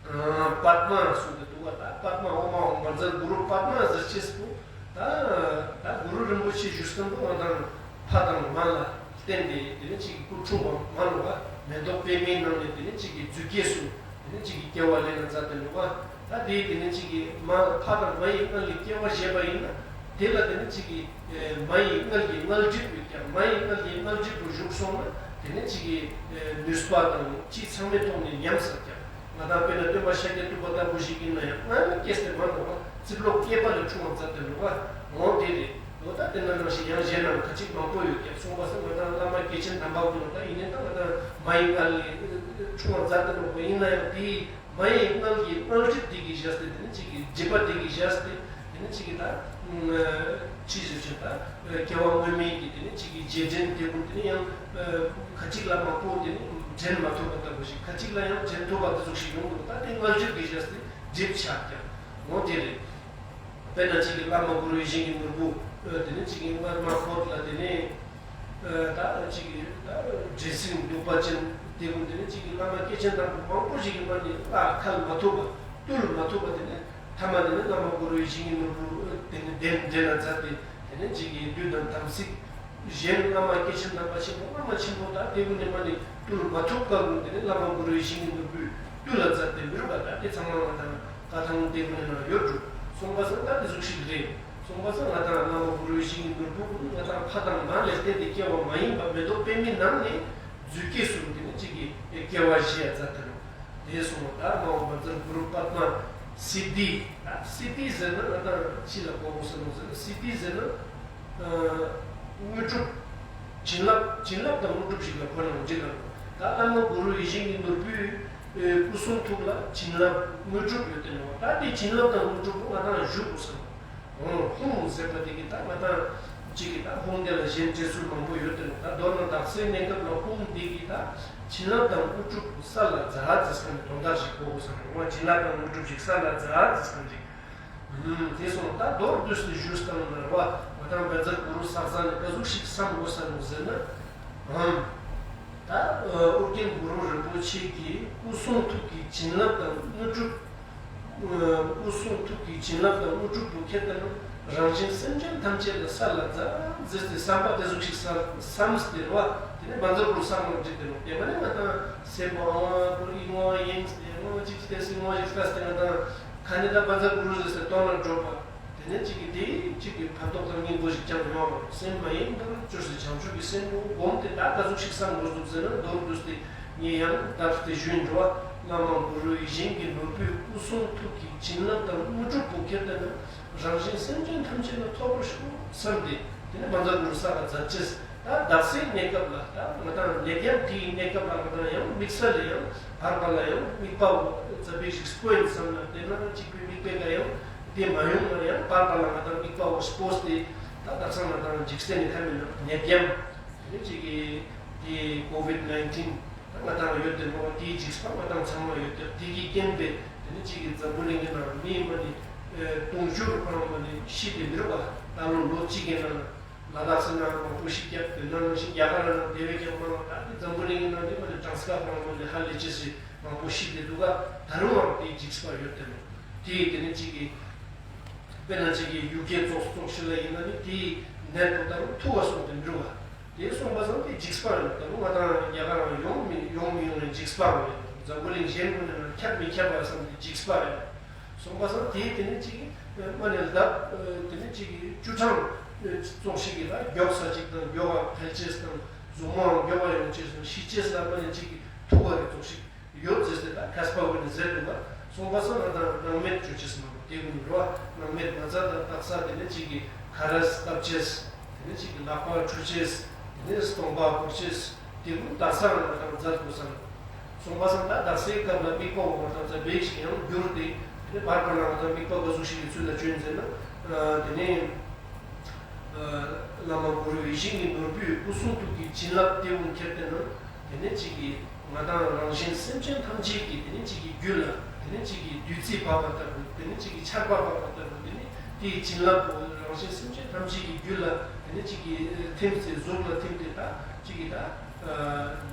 དང་། པདྨ་གསུངས་ཏེ་འདུག་ག་ད་པདྨ་ཨོཾ་ཨཱཿཧཱུྃ་བཛྲ་གུ་རུ་པདྨ་ཟེར་ཅེས་པོ། ད་ད་གུ་རུ་རིན་པོ་ཆེ་བཞུགས་སྟངས་པོ་ང་དང་ཕ་དང་མ་ལ་བརྟེན་ཏེ་དེ་ནས་གཅིག་གི་སྐུ་འཁྲུངས་པ་མ་ལོ་བ། མེ་ཏོག་པདྨའི་ནང་ནས་དེ་ནས་གཅིག་གི་རྫུས་སྐྱེས་སུ་དེ་ནས་གཅིག་གི་སྐྱེ་བ་ལེན་ན་མཛད་དེ་ལོ་བ། ད་དེའི་དེ་ནས་གཅིག་གི་མ་ཕ་དང་མ་ཡི་མངལ་ལས་སྐྱེ་བ་བཞེས་པ་ཡིན་ན། དེ་ལ་དེ་ནས་གཅིག་གི་མ་ཡི་མངལ་གྱི་མངལ་སྒྲིབ་ཡོད་ཀྱང་། མ་ཡི་མངལ་གྱི་མངལ་སྒྲིབ་རུ་བཞུགས་སོང་ན་དེ་ནས་གཅིག་གི་ནུས་པ་དང་ཅི་ཚང་མའི་ཐོག་ནས་ཉམས་ཟེར་ཀྱང་། ང་དང་དཔེར་ན་སྟོན་པ་ཤཱཀྱ་ཐུབ་པ་ལྟ་བུ་ཞིག་ཡིན་ན་ཡང་སྔ་མ་སྐྱེས་ཏེ་མ་འགྲོ་བ་རྩིབ་ལོག་སྐྱེས་པ་ལས་འཁྲུངས་པ་མཛད་དེ་འགྲོ་བ་འོང་དེ་རེད། འོ་ད་དེ་ན་ནང་བཞིན་ཡང་གཞན་རྣམས་ཁ་ཅིག་མང་པོ་ཡོད་ཀྱང་། གསུངས་པ་སོགས་ང་དང་བླ་མ་སྐྱེས་ཆེན་དམ་པ་ཀུན་ལ་ད་ཡིན་ནའི་ད་ང་དང་མ་ཡི་མངལ་ལས་འཁྲུངས་པ་མཛད་དེ་འགྲོ་བ་ཡིན་ན་ཡང་དེའི་མ་ཡི་མངལ་གྱི་མངལ་སྒྲིབ་དེ་གིས་བཞག་སྟེ་དེ་ནི་གཅིག་གི་སྒྲིབ་པ་དེ་གིས་བཞག་སྟེ་དེ་ནི་གཅིག་གི་ད་ཕྱི་ཟེར་ཆེན་ད་སྐྱེ་བ་སྔོན་མའི་གི་དེ་ནི་གཅིག་གི་རྗེས་དྲན་དེ་ཀུན་དེ་ནི་ཡང་ཁ་ཅིག་ལ་མང་པོ་དེ་ནི་དྲན་མ་ཐུབ་པ་ལྟ་བུ་ཞིག་ཁ་ཅིག་ལ་ཡང་དྲན་ཐུབ་པ་དེ་ཟུག་ཞིག་ཡོང་འདུག་ད་དེ་མངལ་སྒྲིབ་ཀྱིས་བཞག་སྟེ་སྒྲིབ་ཆགས་ཀྱང་ངོ་དེ་རེད། དཔེར་ན་གཅིག་གི་བླ་མ་གུ་རུའི་ཞིང་གི་ནོར་བུ་ དེ་ནས་གཅིག་གིས་སྔར་མ་བོད་ལ་དེ་ནས་ད་གཅིག་གིས་ད་འདྲེ་སྲིན་གདུག་པ་ཅན་དེ་ཀུན། དེ་ནས་གཅིག་གིས་བླ་མ་སྐྱེས་ཆེན་དམ་པ་མང་པོ་ཞིག་གིས་མ་ནི་ལ་ཁ་ལ་མ་ཐུབ་པ། བཏུལ་མ་ཐུབ་པ། དེ་ནས་ཐ་མ་དེ་ནས་བླ་མ་གུ་རུ་ཡིད་བཞིན་གྱི་ནོར་བུ་དེ་ནས་གདན་འདྲེན་ལ་མཛད་དེ། དེ་ནས་གཅིག་གིས་བདུད་དང་དམ་སྲི། གཞན་བླ་མ་སྐྱེས་ཆེན་དམ་པ་ཆེན་པོ། བླ་མ་ཆེན་པོ་དག་དེ་ཀུན་ནས་མ་ནི་བཏུལ་མ་ཐུབ་པ་ཀུན། དེ་ནས་བླ་མ་གུ་རུ་ཡིད་བཞིན་གྱི་ནོར་བུས་བཏུལ་ལ་མཛད་དེ་མི་རུ་པ་དག་དེ་ཚང་མ་ང་དང་བཀའ་ཐང་དེ་ཀུན་ནས་ནང་ཡོད་འགྲོ། སོང་པ་སང་ད་དེ་ཟུག་ཞིག་རེད། སོང་པ་སང་ང་དང་བླ་མ་གུ་རུ་ཡིད་བཞིན་གྱི་ནོར་བུ་ཀུན་ང་དང་ཕ་དང་མ་ལས་བརྟེན་ཏེ་སྐྱེ་བ་མ་ཡིན་པ་མེ་ཏོག་པདྨའི་ནང་ནས་རྫུས་སྐྱེས་སུ་དེ་ནས་གཅིག་གིས་སྐྱེ་བ་བཞེས་ཡ་མཛད་དེ་ནོ། དེ་སོང་བ་ད་མ་འོངས་པ་ཛར་གུ་རུ་པདྨ་སིདྡྷི། ད་སིདྡྷི་ཟེར་ན་ང་དང་ཅི་ལ་གོ་དགོས་ཟེར་ནོ་ཟེར་ན། སིདྡྷི་ཟེར་ན་དངོས་གྲུབ། བྱིན་རླབས། བྱིན་རླབས་དང་དངོས་གྲུབ་ཞིག་ལ་གོ་ནའང་འགྲིག་ལ། ད་བླ་མ་གུ་རུ་ཡིད་བཞིན་གྱི་ནོར་བུའི་སྐུ་གསུང་ཐུགས་ལ་བྱིན་རླབས་དངོས་གྲུབ་ཡོད་དེ་ནོ། ད་དེ་བྱིན་རླབས་དང་དངོས་གྲུབ་ང་དང་བཞུགས་དགོས་ཟེར་ནོ། ཧཱུྃ་ཧཱུྃ་ཟེར་བ་དེ་གིས་ད་ང་དང་གཅིག་གིས་ད་ཧཱུྃ་དེ་ལ་གཞན་འདྲེན་ཚུལ་མང་པོ་ཡོད་དེ་ནོ། ད་མདོར་ན་དག་སའི་གནས་སྐབས་ལ་ཧཱུྃ་འདི་གིས་ད་བྱིན་རླབས་དང་དངོས་གྲུབ་ས་ལ་འཛག་ཟེར་ཁན་ནི་དོན་དག་ཞིག་གོ་དགོས་ཟེར་ནོ། བྱིན་རླབས་དང་དངོས་གྲུབ་ཞིག་ས་ལ་འཛག་ཟེར་ཁན་ཅིག་ཨུམ། དེ་སོང་ད་མདོར་བསྡུས་ཏེ་ཞུས་བཏང་ན་རེད་བ། ང་དང་བཛྲ་གུ་རུ་ས་གཙང་ནས་ག་ཟུག་ཞིག་བསམ་དགོས་ས་ནོ་ཟེར་ན། ཨུམ། ད་ཨོ་རྒྱན་གུ་རུ་རིན་པོ་ཆེ་གི་སྐུ་གསུང་ཐུགས་ཀྱི་བྱིན་རླབས་དང་དངོས་གྲུབ། སྐུ་གསུང་ཐུགས་ཀྱི་བྱིན་རླབས་དང་དངོས་གྲུབ་པོ་ཁྱེར་ཏེ་ན་རང་གཞན་སེམས་ཅན་ཐམས་ཅད་ལ་ས་ལ་འཛག་ཟེར་ཏེ་བསམ་པ་དེ་ཟུག་ཞིག་བསམ་བསམ་སྟེ་རེད་བ། དེ་ནས་བཛྲ་གུ་རུ་ས་གཙང་འགྲིག་དེ་ནོ། དེ་མ་ནི་ང་དང་སེམས་པོ་ཨ་ཝ་གུ་རུ་ཨི་ཝ་ཡེངས་ཏེ་ཨ་ཝ་ཅིག་སྟེ་སི་ཝ་ཅིག་ལྟ་སྟེ་ང་དང་ཁ་ནི་ད་བཛྲ་གུ་རུ་ཟེར་སྟེ་གཏོང་ན་འགྲོ་བ། དེ་ནས་གཅིག་གིས་དེ་གཅིག་གིས་ཕན་ཐོགས་དང་སྙིང་པོ་ཞིག་ཀྱང་ཡོང་བ། སེམས་མ་ཡེངས་པར་བཅོས་ཏེ་བྱང་ཆུབ་ཀྱི་སེམས་པོ་བསྒོམས་ཏེ་ད་ག་ཟུག་ཞིག་བསམ་དགོས་འདུག་ཟེར་ན། མདོར་བསྡུས་ཏེ་ངས་ཡང་བརྡབས་ཏེ་ཞུས་འགྲོ་བ། བླ་མ་གུ་རུ་ཡིད་བཞིན་གྱི་ནོར་བུའི་སྐུ་གསུང་ཐུགས་ཀྱི་བྱིན་རླབས་དང་དངོས་གྲུབ་པོ་ཁྱེར་ཏེ་ན་རང་གཞན་སེམས་ཅན་ཐམས་ཅད་ལ་ཐོབ་པར་ཤོག་བསམ་སྟེ། དེ་ནས་བཛྲ་གུ་རུ་ས་ལ་འཛག་ཅེས། ད་དག་སའི་གནས་སྐབས་ལ་ད་ང་དང་ནད་ཡམས་དེའི་གནས་སྐབས་ལ་ང་དང་ཡང་དམིགས་བསལ་ལ་ཡང་བར་བར་ལ་ཡང་དམིགས་པ་བོ་ཙ་པིག་ཞིག་སྤོ་ཡིན་བསམ་ན། དེ་ན་གཅིག་པའི་དམིགས་པའི་ཀ་ཡང་དེ་མ་ཡོང་ན་ཡང་བར་བར་ལ་ང་དང་དམིགས་པ་བོ་སྤོས་ཏེ། ད་དག་ས་ང་དང་འཇིག་རྟེན་ནི་ཐ་མི་ན་ནད་ཡམས་དེ་ནི་གཅིག་གི་དེ་ཀོ་བིད་ནའིན་ཊིན་ད་ང་དང་ཡོད་དེ་ནོ། དེའི་འཇིགས་པ་ང་དང་ཚང་མ་ཡོད་དེ། དེ་གི་རྐྱེན་པས་དེ་ནི་གཅིག་གི་འཛམ་བུ་གླིང་གི་ནང་མི་མ་ནི་དུང་ཕྱུར་ཁོ་རང་མ་ནི་ཤི་དེ་མི་རུ་བ། ད་ལོ་ལོ་གཅིག་གི་ནང་ལ་དྭགས་སི་ནང་མང་པོ་ཤི་རྒྱབ་དེ་ནང་ནང་བཞིན་རྒྱ་གར་ནང་དེ་བས་ཀྱང་མང་། ད་དེ་འཛམ་བུ་གླིང་གི་ནང་དེ་མ་ནི་གྲངས་ཀ་ཁོ་རང་མ་ནི་ཧ་ལས་ཅི་སི་མང་པོ་ཤི་དེ་འདུག་ག་ད་རུང་ཡང་དེའི་འཇིགས་པ་ཡོད་དེ་ནོ། དེ་དེ་ནི་གཅིག་གི་དཔེར་ན་གཅིག་གི་ཡུ་ཀེ་ཙོགས་ཙོགས་ཤིག་ལ་ཡིན་ན་ནི་དེའི་ནད་པོ་ད་རུང་ཐུག་བ་སོང་དེ་མི་རུ་བ། དེ་སོང་པ་སང་དེ་འཇིགས་པ་རེད། ད་རུང་ང་དང་རྒྱ་གར་ཡང་ཡོང་མི་ཡོང་མི་ཡོང་རེད། འཇིགས་པ་རེད། འཛམ་བུ་གླིང་གཞན་ཀུན་ནས་ཁྱབ་མི་ཁྱབ་པ་བསམ་དེ་འཇིགས་པ་རེད། སོང་པ་སང་དེ་དེ་ནི་གཅིག་མ་ནི་ལྡབ་དེ་ནི་གཅིག་བཅུ་གྲངས་ཙོགས་ཤིག་གི་ལ་མགྱོགས་ས་ཅིག་དང་མགྱོགས་པ་འཕེལ་ཅེས་དང་གཟུགས་མོའང་མགྱོགས་པ་ཡོང་ཅེས་དང་ཤི་ཅེས་ལ་མ་ནི་གཅིག་ཐུག་པ་རེད་ཙོགས་ཤིག་ཡོད་ཟེར་ཏེ་ད་མཁས་པ་ཀུན་ནས་ཟེར་འདུག་ལ། སོང་པ་སང་ང་དང་སྣང་མེད་བཅོ་ཅེས་མ་དེ་ཀུན་རོ། སྣང་མེད་མ་རྩ་དང་དག་ས་དེ་ནས་གཅིག་གི་ཁ་རས་བཏབ་ཅེས། དེ་ནས་གཅིག་གི་ལག་པ་འཁྲུ་ཅེས། དེ་ནས་སྟོང་པ་བོར་ཅེས། དེ་ཀུན་དག་ས་ང་དང་མཛད་དགོས་བསམ། སོང་པ་སང་ད་དག་སའི་སྐབས་ལ་དམིགས་པ་འོ་ང་དང་ཙ་བེ་ཞིག་ཡང་བསྒྱུར་ཏེ། དེ་ནས་བར་བར་ལ་ང་དང་དམིགས་པ་ག་ཟུག་ཞིག་གི་ཚུལ་ལ་བྱོན་ཟེར་ན། དེ་ནས། བླ་མ་གུ་རུ་ཡིད་བཞིན་གྱི་ནོར་བུའི་སྐུ་གསུང་ཐུགས་ཀྱི་བྱིན་རླབས་དེ་ཀུན་ཁྱེར་ཏེ་ན། དེ་ནས་གཅིག་གིས་ང་དང་རང་གཞན་སེམས་ཅན་ཐམས་ཅད་ཀྱི་དེ་ནས་གཅིག་གི་རྒྱུད་ལ། དེ་ནས་གཅིག་གིས་བདུད་རྩི་བབས་པ་ལྟ་བུ། དེ་ནས་གཅིག་གིས་ཆར་པ་བབས་པ་ལྟ་བུ། དེ་ནས་དེའི་བྱིན་རླབས་པོ་རང་གཞན་སེམས་ཅན་ཐམས་ཅད་ཀྱི་རྒྱུད་ལ་དེ་ནས་གཅིག་གིས་ཐིམ་སྟེ་གཟུགས་ལ་ཐིམ་སྟེ་ད་གཅིག་གིས་ད་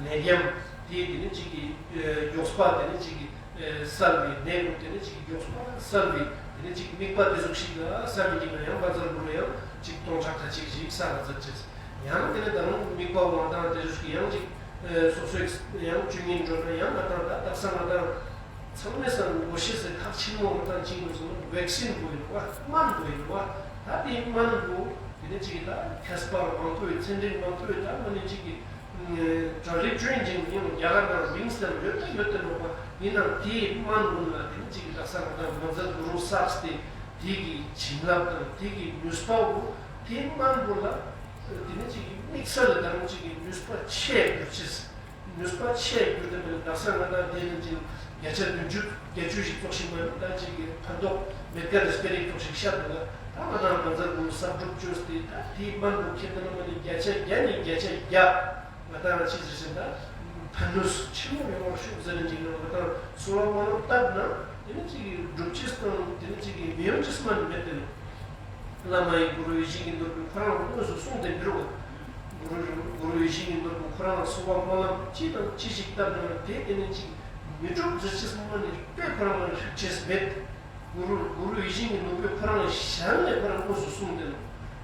ནད་ཡམས་དེ་དེ་ནས་གཅིག་གིས་མགྱོགས་པ་དེ་ནས་གཅིག་གིས། གསལ་བའི་གནས་ལུགས་དེ་ནི་གཅིག་མགྱོགས་པ་གསལ་བའི་དེ་ནི་གཅིག་དམིགས་པ་དེ་ཟུག་ཞིག་ལ་བསམ་མི་གྱིས་ན་ཡང་བཛྲ་གུ་རུ་ཡང་གཅིག་སྟོང་ཕྲག་ཁ་གཅིག་ཞིག་གསལ་ལ་མཛད་ཅེས། ཡང་དེ་ནི་ད་རུང་དམིགས་པ་འོང་དང་དེ་ཟུག་ཞིག་ཡང་གཅིག་སོ་སོའི་ཡང་བཅུ་གཉིས་འགྲོ་ན་ཡང་ང་དང་ད་དག་ས་ང་དང་ཚང་མས་བསམ་དགོས་ཤེས་ཟེར་ཁག་ཆེན་མོ་ང་དང་གཅིག་ཡིན་ཟེར་ན་ཝེག་སིན་དགོས་ཡིན་བ། སྨན་དགོས་ཡིན་བ། ད་དེ་སྨན་དགོས་དེ་ནི་གཅིག་ད་མཁས་པ་མང་པོས་ཚན་རིག་མང་པོས་ད་མ་ནི་གཅིག་གི་ཌོག་ཊར་ཅོན་ཅིང་ཡང་རྒྱ་གར་ནང་མིང་སྟེ་ཡོད་ད་ཡོད་དེ་ནོ་པ། ཡིན་ནའང་དེའི་སྨན་ཀུན་ལ་དེ་ནི་གཅིག་གི་དག་ས་ང་དང་མ་རྩ་གུ་རུ་བསགས་ཏེ་དེ་གི་བྱིན་རླབས་དང་དེ་གི་ནུས་པ་བོ་དེའི་སྨན་བོ་ལ་དེ་ནི་གཅིག་གི་དམིགས་བསལ་ལ་ད་རུང་གཅིག་གི་ནུས་པ་ཆེ་གྱུར་ཅེས། ནུས་པ་ཆེ་གྱུར་ཏེ་མེད་ན་དག་ས་ང་དང་དེ་ནི་གཅིག་བརྒྱ་ཆ་བདུན་ཅུ་བརྒྱད་ཅུ་ཞིག་ཙོགས་ཤིག་མ་ཡིན་ད་གཅིག་གི་ཕན་ཐོགས་མེད་ཀ་རེ་སྤེ་རེ་ཙོགས་ཤིག་ཤར་འདུག་ལ། ད་ང་དང་མ་རྩ་གུ་རུ་བསགས་སྒྲུབ་བཅོས་ཏེ་ད་དེའི་སྨན་བོ་ཁྱེར་ཏེ་ན་མ་ནི་བརྒྱ་ཆ་བརྒྱ་ནས་བརྒྱ་ཆ་བརྒྱ། ང་དང་ཅི་ཟེར་ཟེར་ད་ཕན་ནུས་ཆེན་མོ་ཡོང་བར་ཤོག་ཟེར་ནས་ཅིག་ནང་ང་དང་གསོལ་བ་སྨོན་ལམ་བཏབ་ན་དེ་ནི་གཅིག་གི་སྒྲུབ་ཅེས་དང་དེ་ནི་གཅིག་གི་མི་ཡོང་ཅེས་མ་ནི་མེད་དེ་ནོ། བླ་མ་ཡི་གུ་རུ་ཡིད་བཞིན་གྱི་ནོར་བུས་ཁོ་རང་ལ་དངོས་སུ་གསུངས་ཏེ་འབུལ་བ། གུ་རུ་གུ་རུ་ཡིད་བཞིན་གྱི་ནོར་བུས་ཁོ་རང་ལ་གསོལ་བ་སྨོན་ལམ་ཅི་དང་ཅི་ཞིག་བཏབ་ན་དེ་དེ་ནས་ཅིག་མི་འགྲུབ་ཟེར་ཅེས་སྨོན་ནི་དཔེ་ཁོ་རང་ལ་ཧྲིག་ཅེས་མེད། གུ་རུ་གུ་རུ་ཡིད་བཞིན་གྱི་ནོར་བུས་ཁོ་རང་ལ་ཞལ་ནས་ཁོ་རང་དངོས་སུ་གསུངས་ཏེ་ནོ།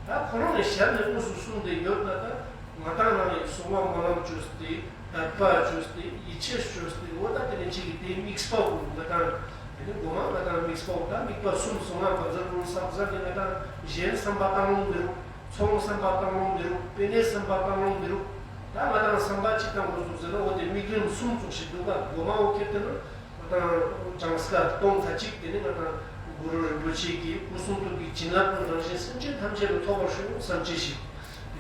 ད་ཁོ་རང་ལ་ཞལ་ནས་དངོས་སུ་གསུངས་ཏེ་ཡོད་ན་ད་ང་དང་རང་ཡི་གསོལ་བ་སྨོན་ལམ་བཅོས་ཏེ། དད་པ་བཅོས་ཏེ་ཡིད་ཆེས་བཅོས་ཏེ་འོ་ད་དེ་ནས་ཅིག་གི་དེའི་དམིགས་པ་འོ་ང་དང་། དེ་ནས་མགོ་མ་ང་དང་དམིགས་པ་འོ་ད་དམིགས་པ་གསུམ་སོང་ང་བཛྲ་གུ་རུ་བསགས་ཟ་ནས་ང་དང་གཞན་བསམ་པ་བཏང་ལོང་མི་རུང་། ཚོང་བསམ་པ་བཏང་ལོང་མི་རུང་། དཔེ་ནས་བསམ་པ་བཏང་ལོང་མི་རུང་། ད་ང་དང་བསམ་པ་ཅི་བཏང་དགོས་འདུག་ཟེར་ན་འོ་དེ་དམིགས་རིམ་གསུམ་ཙོགས་ཤིག་འདུག་ག་མགོ་མ་འོ་ཁྱེར་དེ་ན། ང་དང་གྲངས་ཀ་སྟོང་ཁ་གཅིག་དེ་ནས་ང་དང་གུ་རུ་རིན་པོ་ཆེ་གི་སྐུ་གསུང་ཐུགས་ཀྱི་བྱིན་རླབས་ཀྱི་རང་བཞིན་སེམས་ཅན་ཐམས་ཅད་ལ་ཐོབ་པར་ཤོག་བསམ་ཅི་ཞིག་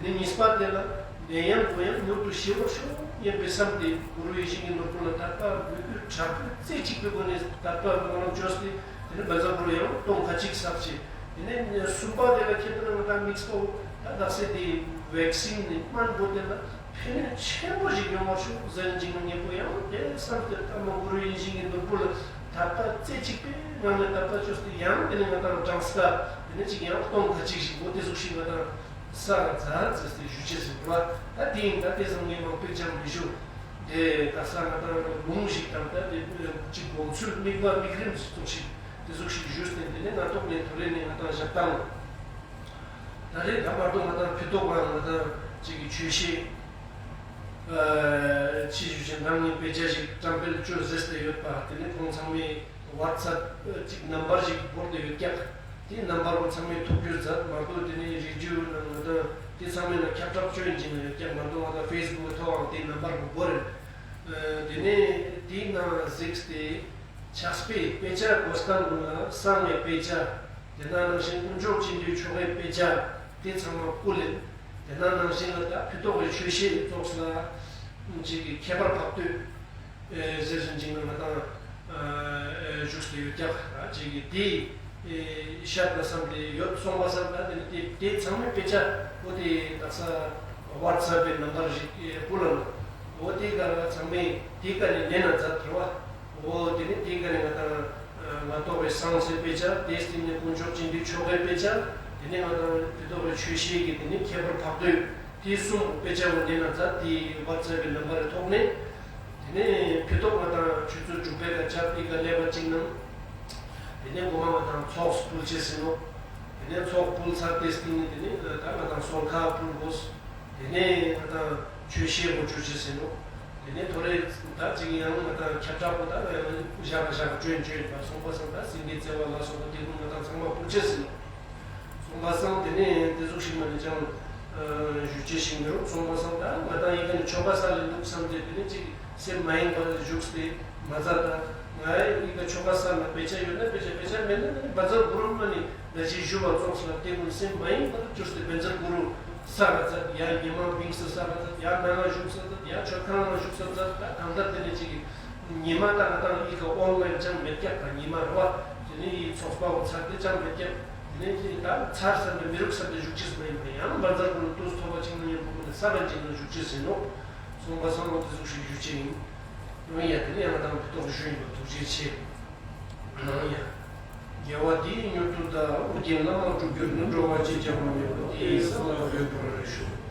དེ་ནས་གཉིས་པ་དེ་ལ་ནད་ཡམས་སྒོ་ཡམས་མྱུར་དུ་ཞི་བར་ཤོག་སྙམ་པའི་བསམ་སྟེ་གུ་རུ་ཡིད་བཞིན་གྱི་ནོར་བུ་ལ་དད་པ་འབོད་སྐུལ་དྲག་པོས་རྩེ་གཅིག་པའི་སྒོ་ནས་དད་པ་སྨོན་ལམ་བཅོས་ཏེ་དེ་ནས་བཛྲ་གུ་རུ་ཡང་སྟོང་ཁ་གཅིག་བསགས་ཅིང་དེ་ནས་གསུམ་པ་དེ་ལ་ཁྱེད་དེ་ན་ང་དང་དམིགས་པ་འོ་ད་དག་ས་དེ་ཝེག་སིན་ནི་སྨན་པོ་དེ་ལ། ཕན་ནུས་ཆེན་པོ་ཞིག་ཡོང་བར་ཤོག་ཟེར་འཇིགས་ན་ངེས་པོ་ཡང་དེ་བསམ་སྟེ་ལྟ་མ་གུ་རུ་ཡིད་བཞིན་གྱི་ནོར་བུ་ལ་དད་པ་རྩེ་གཅིག་པའི་ངང་ནས་དད་པ་བཅོས་ཏེ་ཡང་དེ་ནས་ང་དང་གྲངས་ཀ་དེ་ནས་ཅིག་ཡང་སྟོང་ཁ་གཅིག་ཞིག་འོ་དེ་ཟུག་ཞིག་ང་དང་ས་ར་ཛ་ཙེ་སྟེ་ཞུ་ཅེས་ཟིན་པ་ད་དེ་ཡིན་ད་དེ་ཙམ་ངས་མང་པོ་ཅང་མི་ཞུ། དེ་ད་ས་ང་དང་ལུང་ཞིག་དང་ད་དེ་ཅིག་དགོངས་ཚུལ་དམིགས་པ་དམིགས་རིམ་ཟུག་ཞིག་དེ་ཟུག་ཞིག་ཞུས་ཏེ་དེ་ནས་ང་ཐོག་ནས་ཐོ་རེ་ནས་ང་དང་བཞག་སྟངས། ད་རེས་ད་བར་དུ་ང་དང་ཕི་ཏོག་ང་ང་དང་གཅིག་གི་ཆོས་བཤད། ཨ་ཅི་ཞུ་ཞིང་ནང་ནས་དཔེ་ཆ་ཞིག་བཀྲམ་སྤེལ་བཅོས་ཟེར་ཏེ་ཡོད་པ་དེ་ནས་ཁོང་ཚང་མས་ཝ་ཚབ་གཅིག་ནམ་བར་ཞིག་བོར་ཏེ་ཡོད་ཀྱག་དེ་ནམ་བར་བོ་ཚང་མས་ཐུགས་རྒྱུས་མཛད་མ་གཏོགས་དེ་ནས་རེ་ཌི་ཡོ་ནང་ང་དང་དེ་ཚང་མས་ན་ཁྱབ་བསྒྲགས་བཅོས་ཡིན་ཅིག་ན་ཡོད་ཀྱག་མ་གཏོགས་ང་དང་ཕེ་སི་བུག་གི་ཐོག་ཨང་དེ་ནམ་བར་བོ་བོར་རེད། དེ་ནས་དེའི་ནང་གཟིགས་ཏེ། ཕྱག་དཔེ་དཔེ་ཆ་དགོས་སྟངས་ཀུན་ལ་གསང་བའི་དཔེ་ཆ། དེ་ན་ནང་བཞིན་དཀོན་མཆོག་སྤྱི་འདུས་ཆོ་གའི་དཔེ་ཆ་དེ་ཚང་མ་བསྐུར་ལེན། དེ་ན་ནང་བཞིན་ལ་ད་ཕུ་ཐོག་གི་ཆོས་བཤད་ཙོགས་ལ་ཅིག་གི་ཁྱད་པར་འཕགས་བསྟོད་ཟེར་བཞིན་ཅིག་ན་ང་དང་བཞུགས་སུ་ཡོད་ཀྱག་ཅིག་གི་དེ་ཤར་ན་བསམ་དེ་ཡོད་སོང་བ་བསམ་ད་དེ་ནི་དེ་དེ་ཚང་མའི་དཔེ་ཆ་པོ་དེ་དག་ས་ཝ་ཚབ་པའི་ནམ་བར་ཞིག་བསྐུར་ལ་ནོ། འོ་དེ་ག་ཚང་མས་དེ་ག་ནས་ལེན་ན་མཛད་དེ་བ། འོ་དེ་ནས་དེ་ག་ནས་ང་དང་ང་ཏོག་པའི་སང་སེ་དཔེ་ཆ་དེའི་སྟེང་ནས་དཀོན་མཆོག་སྤྱི་འདུས་ཆོ་གའི་དཔེ་ཆ་དེ་ནས་ང་དང་ཕུ་ཐོག་པའི་ཆོས་བཤད་ཀྱི་དེ་ནས་ཁྱད་པར་འཕགས་བསྟོད་དེ་གསུམ་དཔེ་ཆ་འོ་ལེན་ན་མཛད་དེ་ཝ་ཚབ་པའི་ནམ་བར་ཐོག་ནས། དེ་ནས་ཕུ་ཐོག་ང་དང་ཆུ་ཚོད་དྲུག་པའི་ཀ་ཆབ་དེ་ཀ་ལས་པ་གཅིག་ནང་། དེ་ནས་མགོ་མ་ང་དང་ཚོགས་ཕུལ་བྱས་ཟིན་ནོ། དེ་ནས་ཚོགས་ཕུལ་ཚར་ཏེ་སྟེང་ནས་དེ་ནས་ད་ང་དང་སོང་ཁ་ཕུལ་དགོས། དེ་ནས་ང་དང་ཆོས་བཤད་མོ་ཆོས་བཤད་ཟིན་ནོ། དེ་ནས་ཐོ་རེ་ད་ཅིག་ཡང་ང་དང་ཁྱབ་བསྒྲགས་པོ་ད་ང་ཡང་བཞག་བཞག་བཅོས་བཅོས་ཡིན་པ་སོང་པ་སང་ད་སེང་གེ་བརྩེ་བ་ལ་སོགས་པ་དེ་ཀུན་ང་དང་ཚང་མ་ཕུལ་བྱས་ཟིན་ནོ། སོང་པ་སང་དེ་ནས་དེ་ཟུག་ཤིག་མ་ནས་ཅང་ཞུ་ཅེས་ཤིག་མི་རུང་། སོང་པ་སང་ད་ང་དང་ཡིན་ཀ་ནས་ཆོ་ག་ས་ལས་འདུག་བསམ་སྟེ་དེ་ནས་ཅིག་སེམས་མ་ཡེངས་པར་བཞུགས་ཏེ་མ་ཚར་ད་ང་ཡིན་ཀ་ཆོ་ག་ས་ན་དཔེ་ཆ་ཡོད་ན་དཔེ་ཆ་དཔེ་ཆ་མེད་ན་ནི་བཛྲ་གུ་རུ་མ་ནི་ད་ཅིག་ཞུ་བ་ཙོགས་ལ་དེ་ཀུན་སེམས་མ་ཡེངས་པར་བསྒྱུར་ཏེ་བཛྲ་གུ་རུ་ས་ག་ཚད་ཡ་ཉི་མ་བིང་ས་ས་ག་ཚད་ཡ་ན་ང་བཞུགས་ས་ཚད་ཡ་མཆོད་ཁང་ལ་བཞུགས་ས་ཚད་ད་གང་ལྟར་དེ་ནས་ཅིག་ཉི་མ་ད་ང་དང་ཡི་ག་ཨོན་ལན་ཅང་མེད་ཀྱག་ད་ཉི་མ་རེད་བ། དེ་ནས་ཡི་ཚོགས་པ་བོ་ཚར་དེ་ཅང་མེད་ཀྱག་དེ་ནས་ཅིག་ད་ཚར་ས་ནས་མི་རུག་ས་དེ་བཞུགས་ཅེས་མ་ཡིན་པ་ཡང་བཛྲ་གུ་རུ་དུས་ཐོབ་པ་ཅིག་ན་ཡང་བུ་གུ་ནས་ས་ག་ཅིག་ན་བཞུགས་ཅེས་ཟིན་ནོ། སོང་པ་སང་ལོ་དེ་ཟུག་ཞིག་ཞུ་ཅེས་ཡིན། ཡང་ཡ་དེ་ནས་ཡང་ང་དང་ཐོག་ཞུ་ཡིན་པ་ཐུགས་རྗེ་ཆེ། ནང་ཡ། དགེ་བ་འདིས་མྱུར་དུ་བདག །ཨོ་རྒྱན་བླ་མ་སྒྲུབ་གྱུར་ནས། །འགྲོ་བ་སྤྱིར་ཀྱང་མ་ཉམས་པ། །དེ་ཡི་སྲིད་ལ་འོད་འཕྲོ་བར་ཤོག །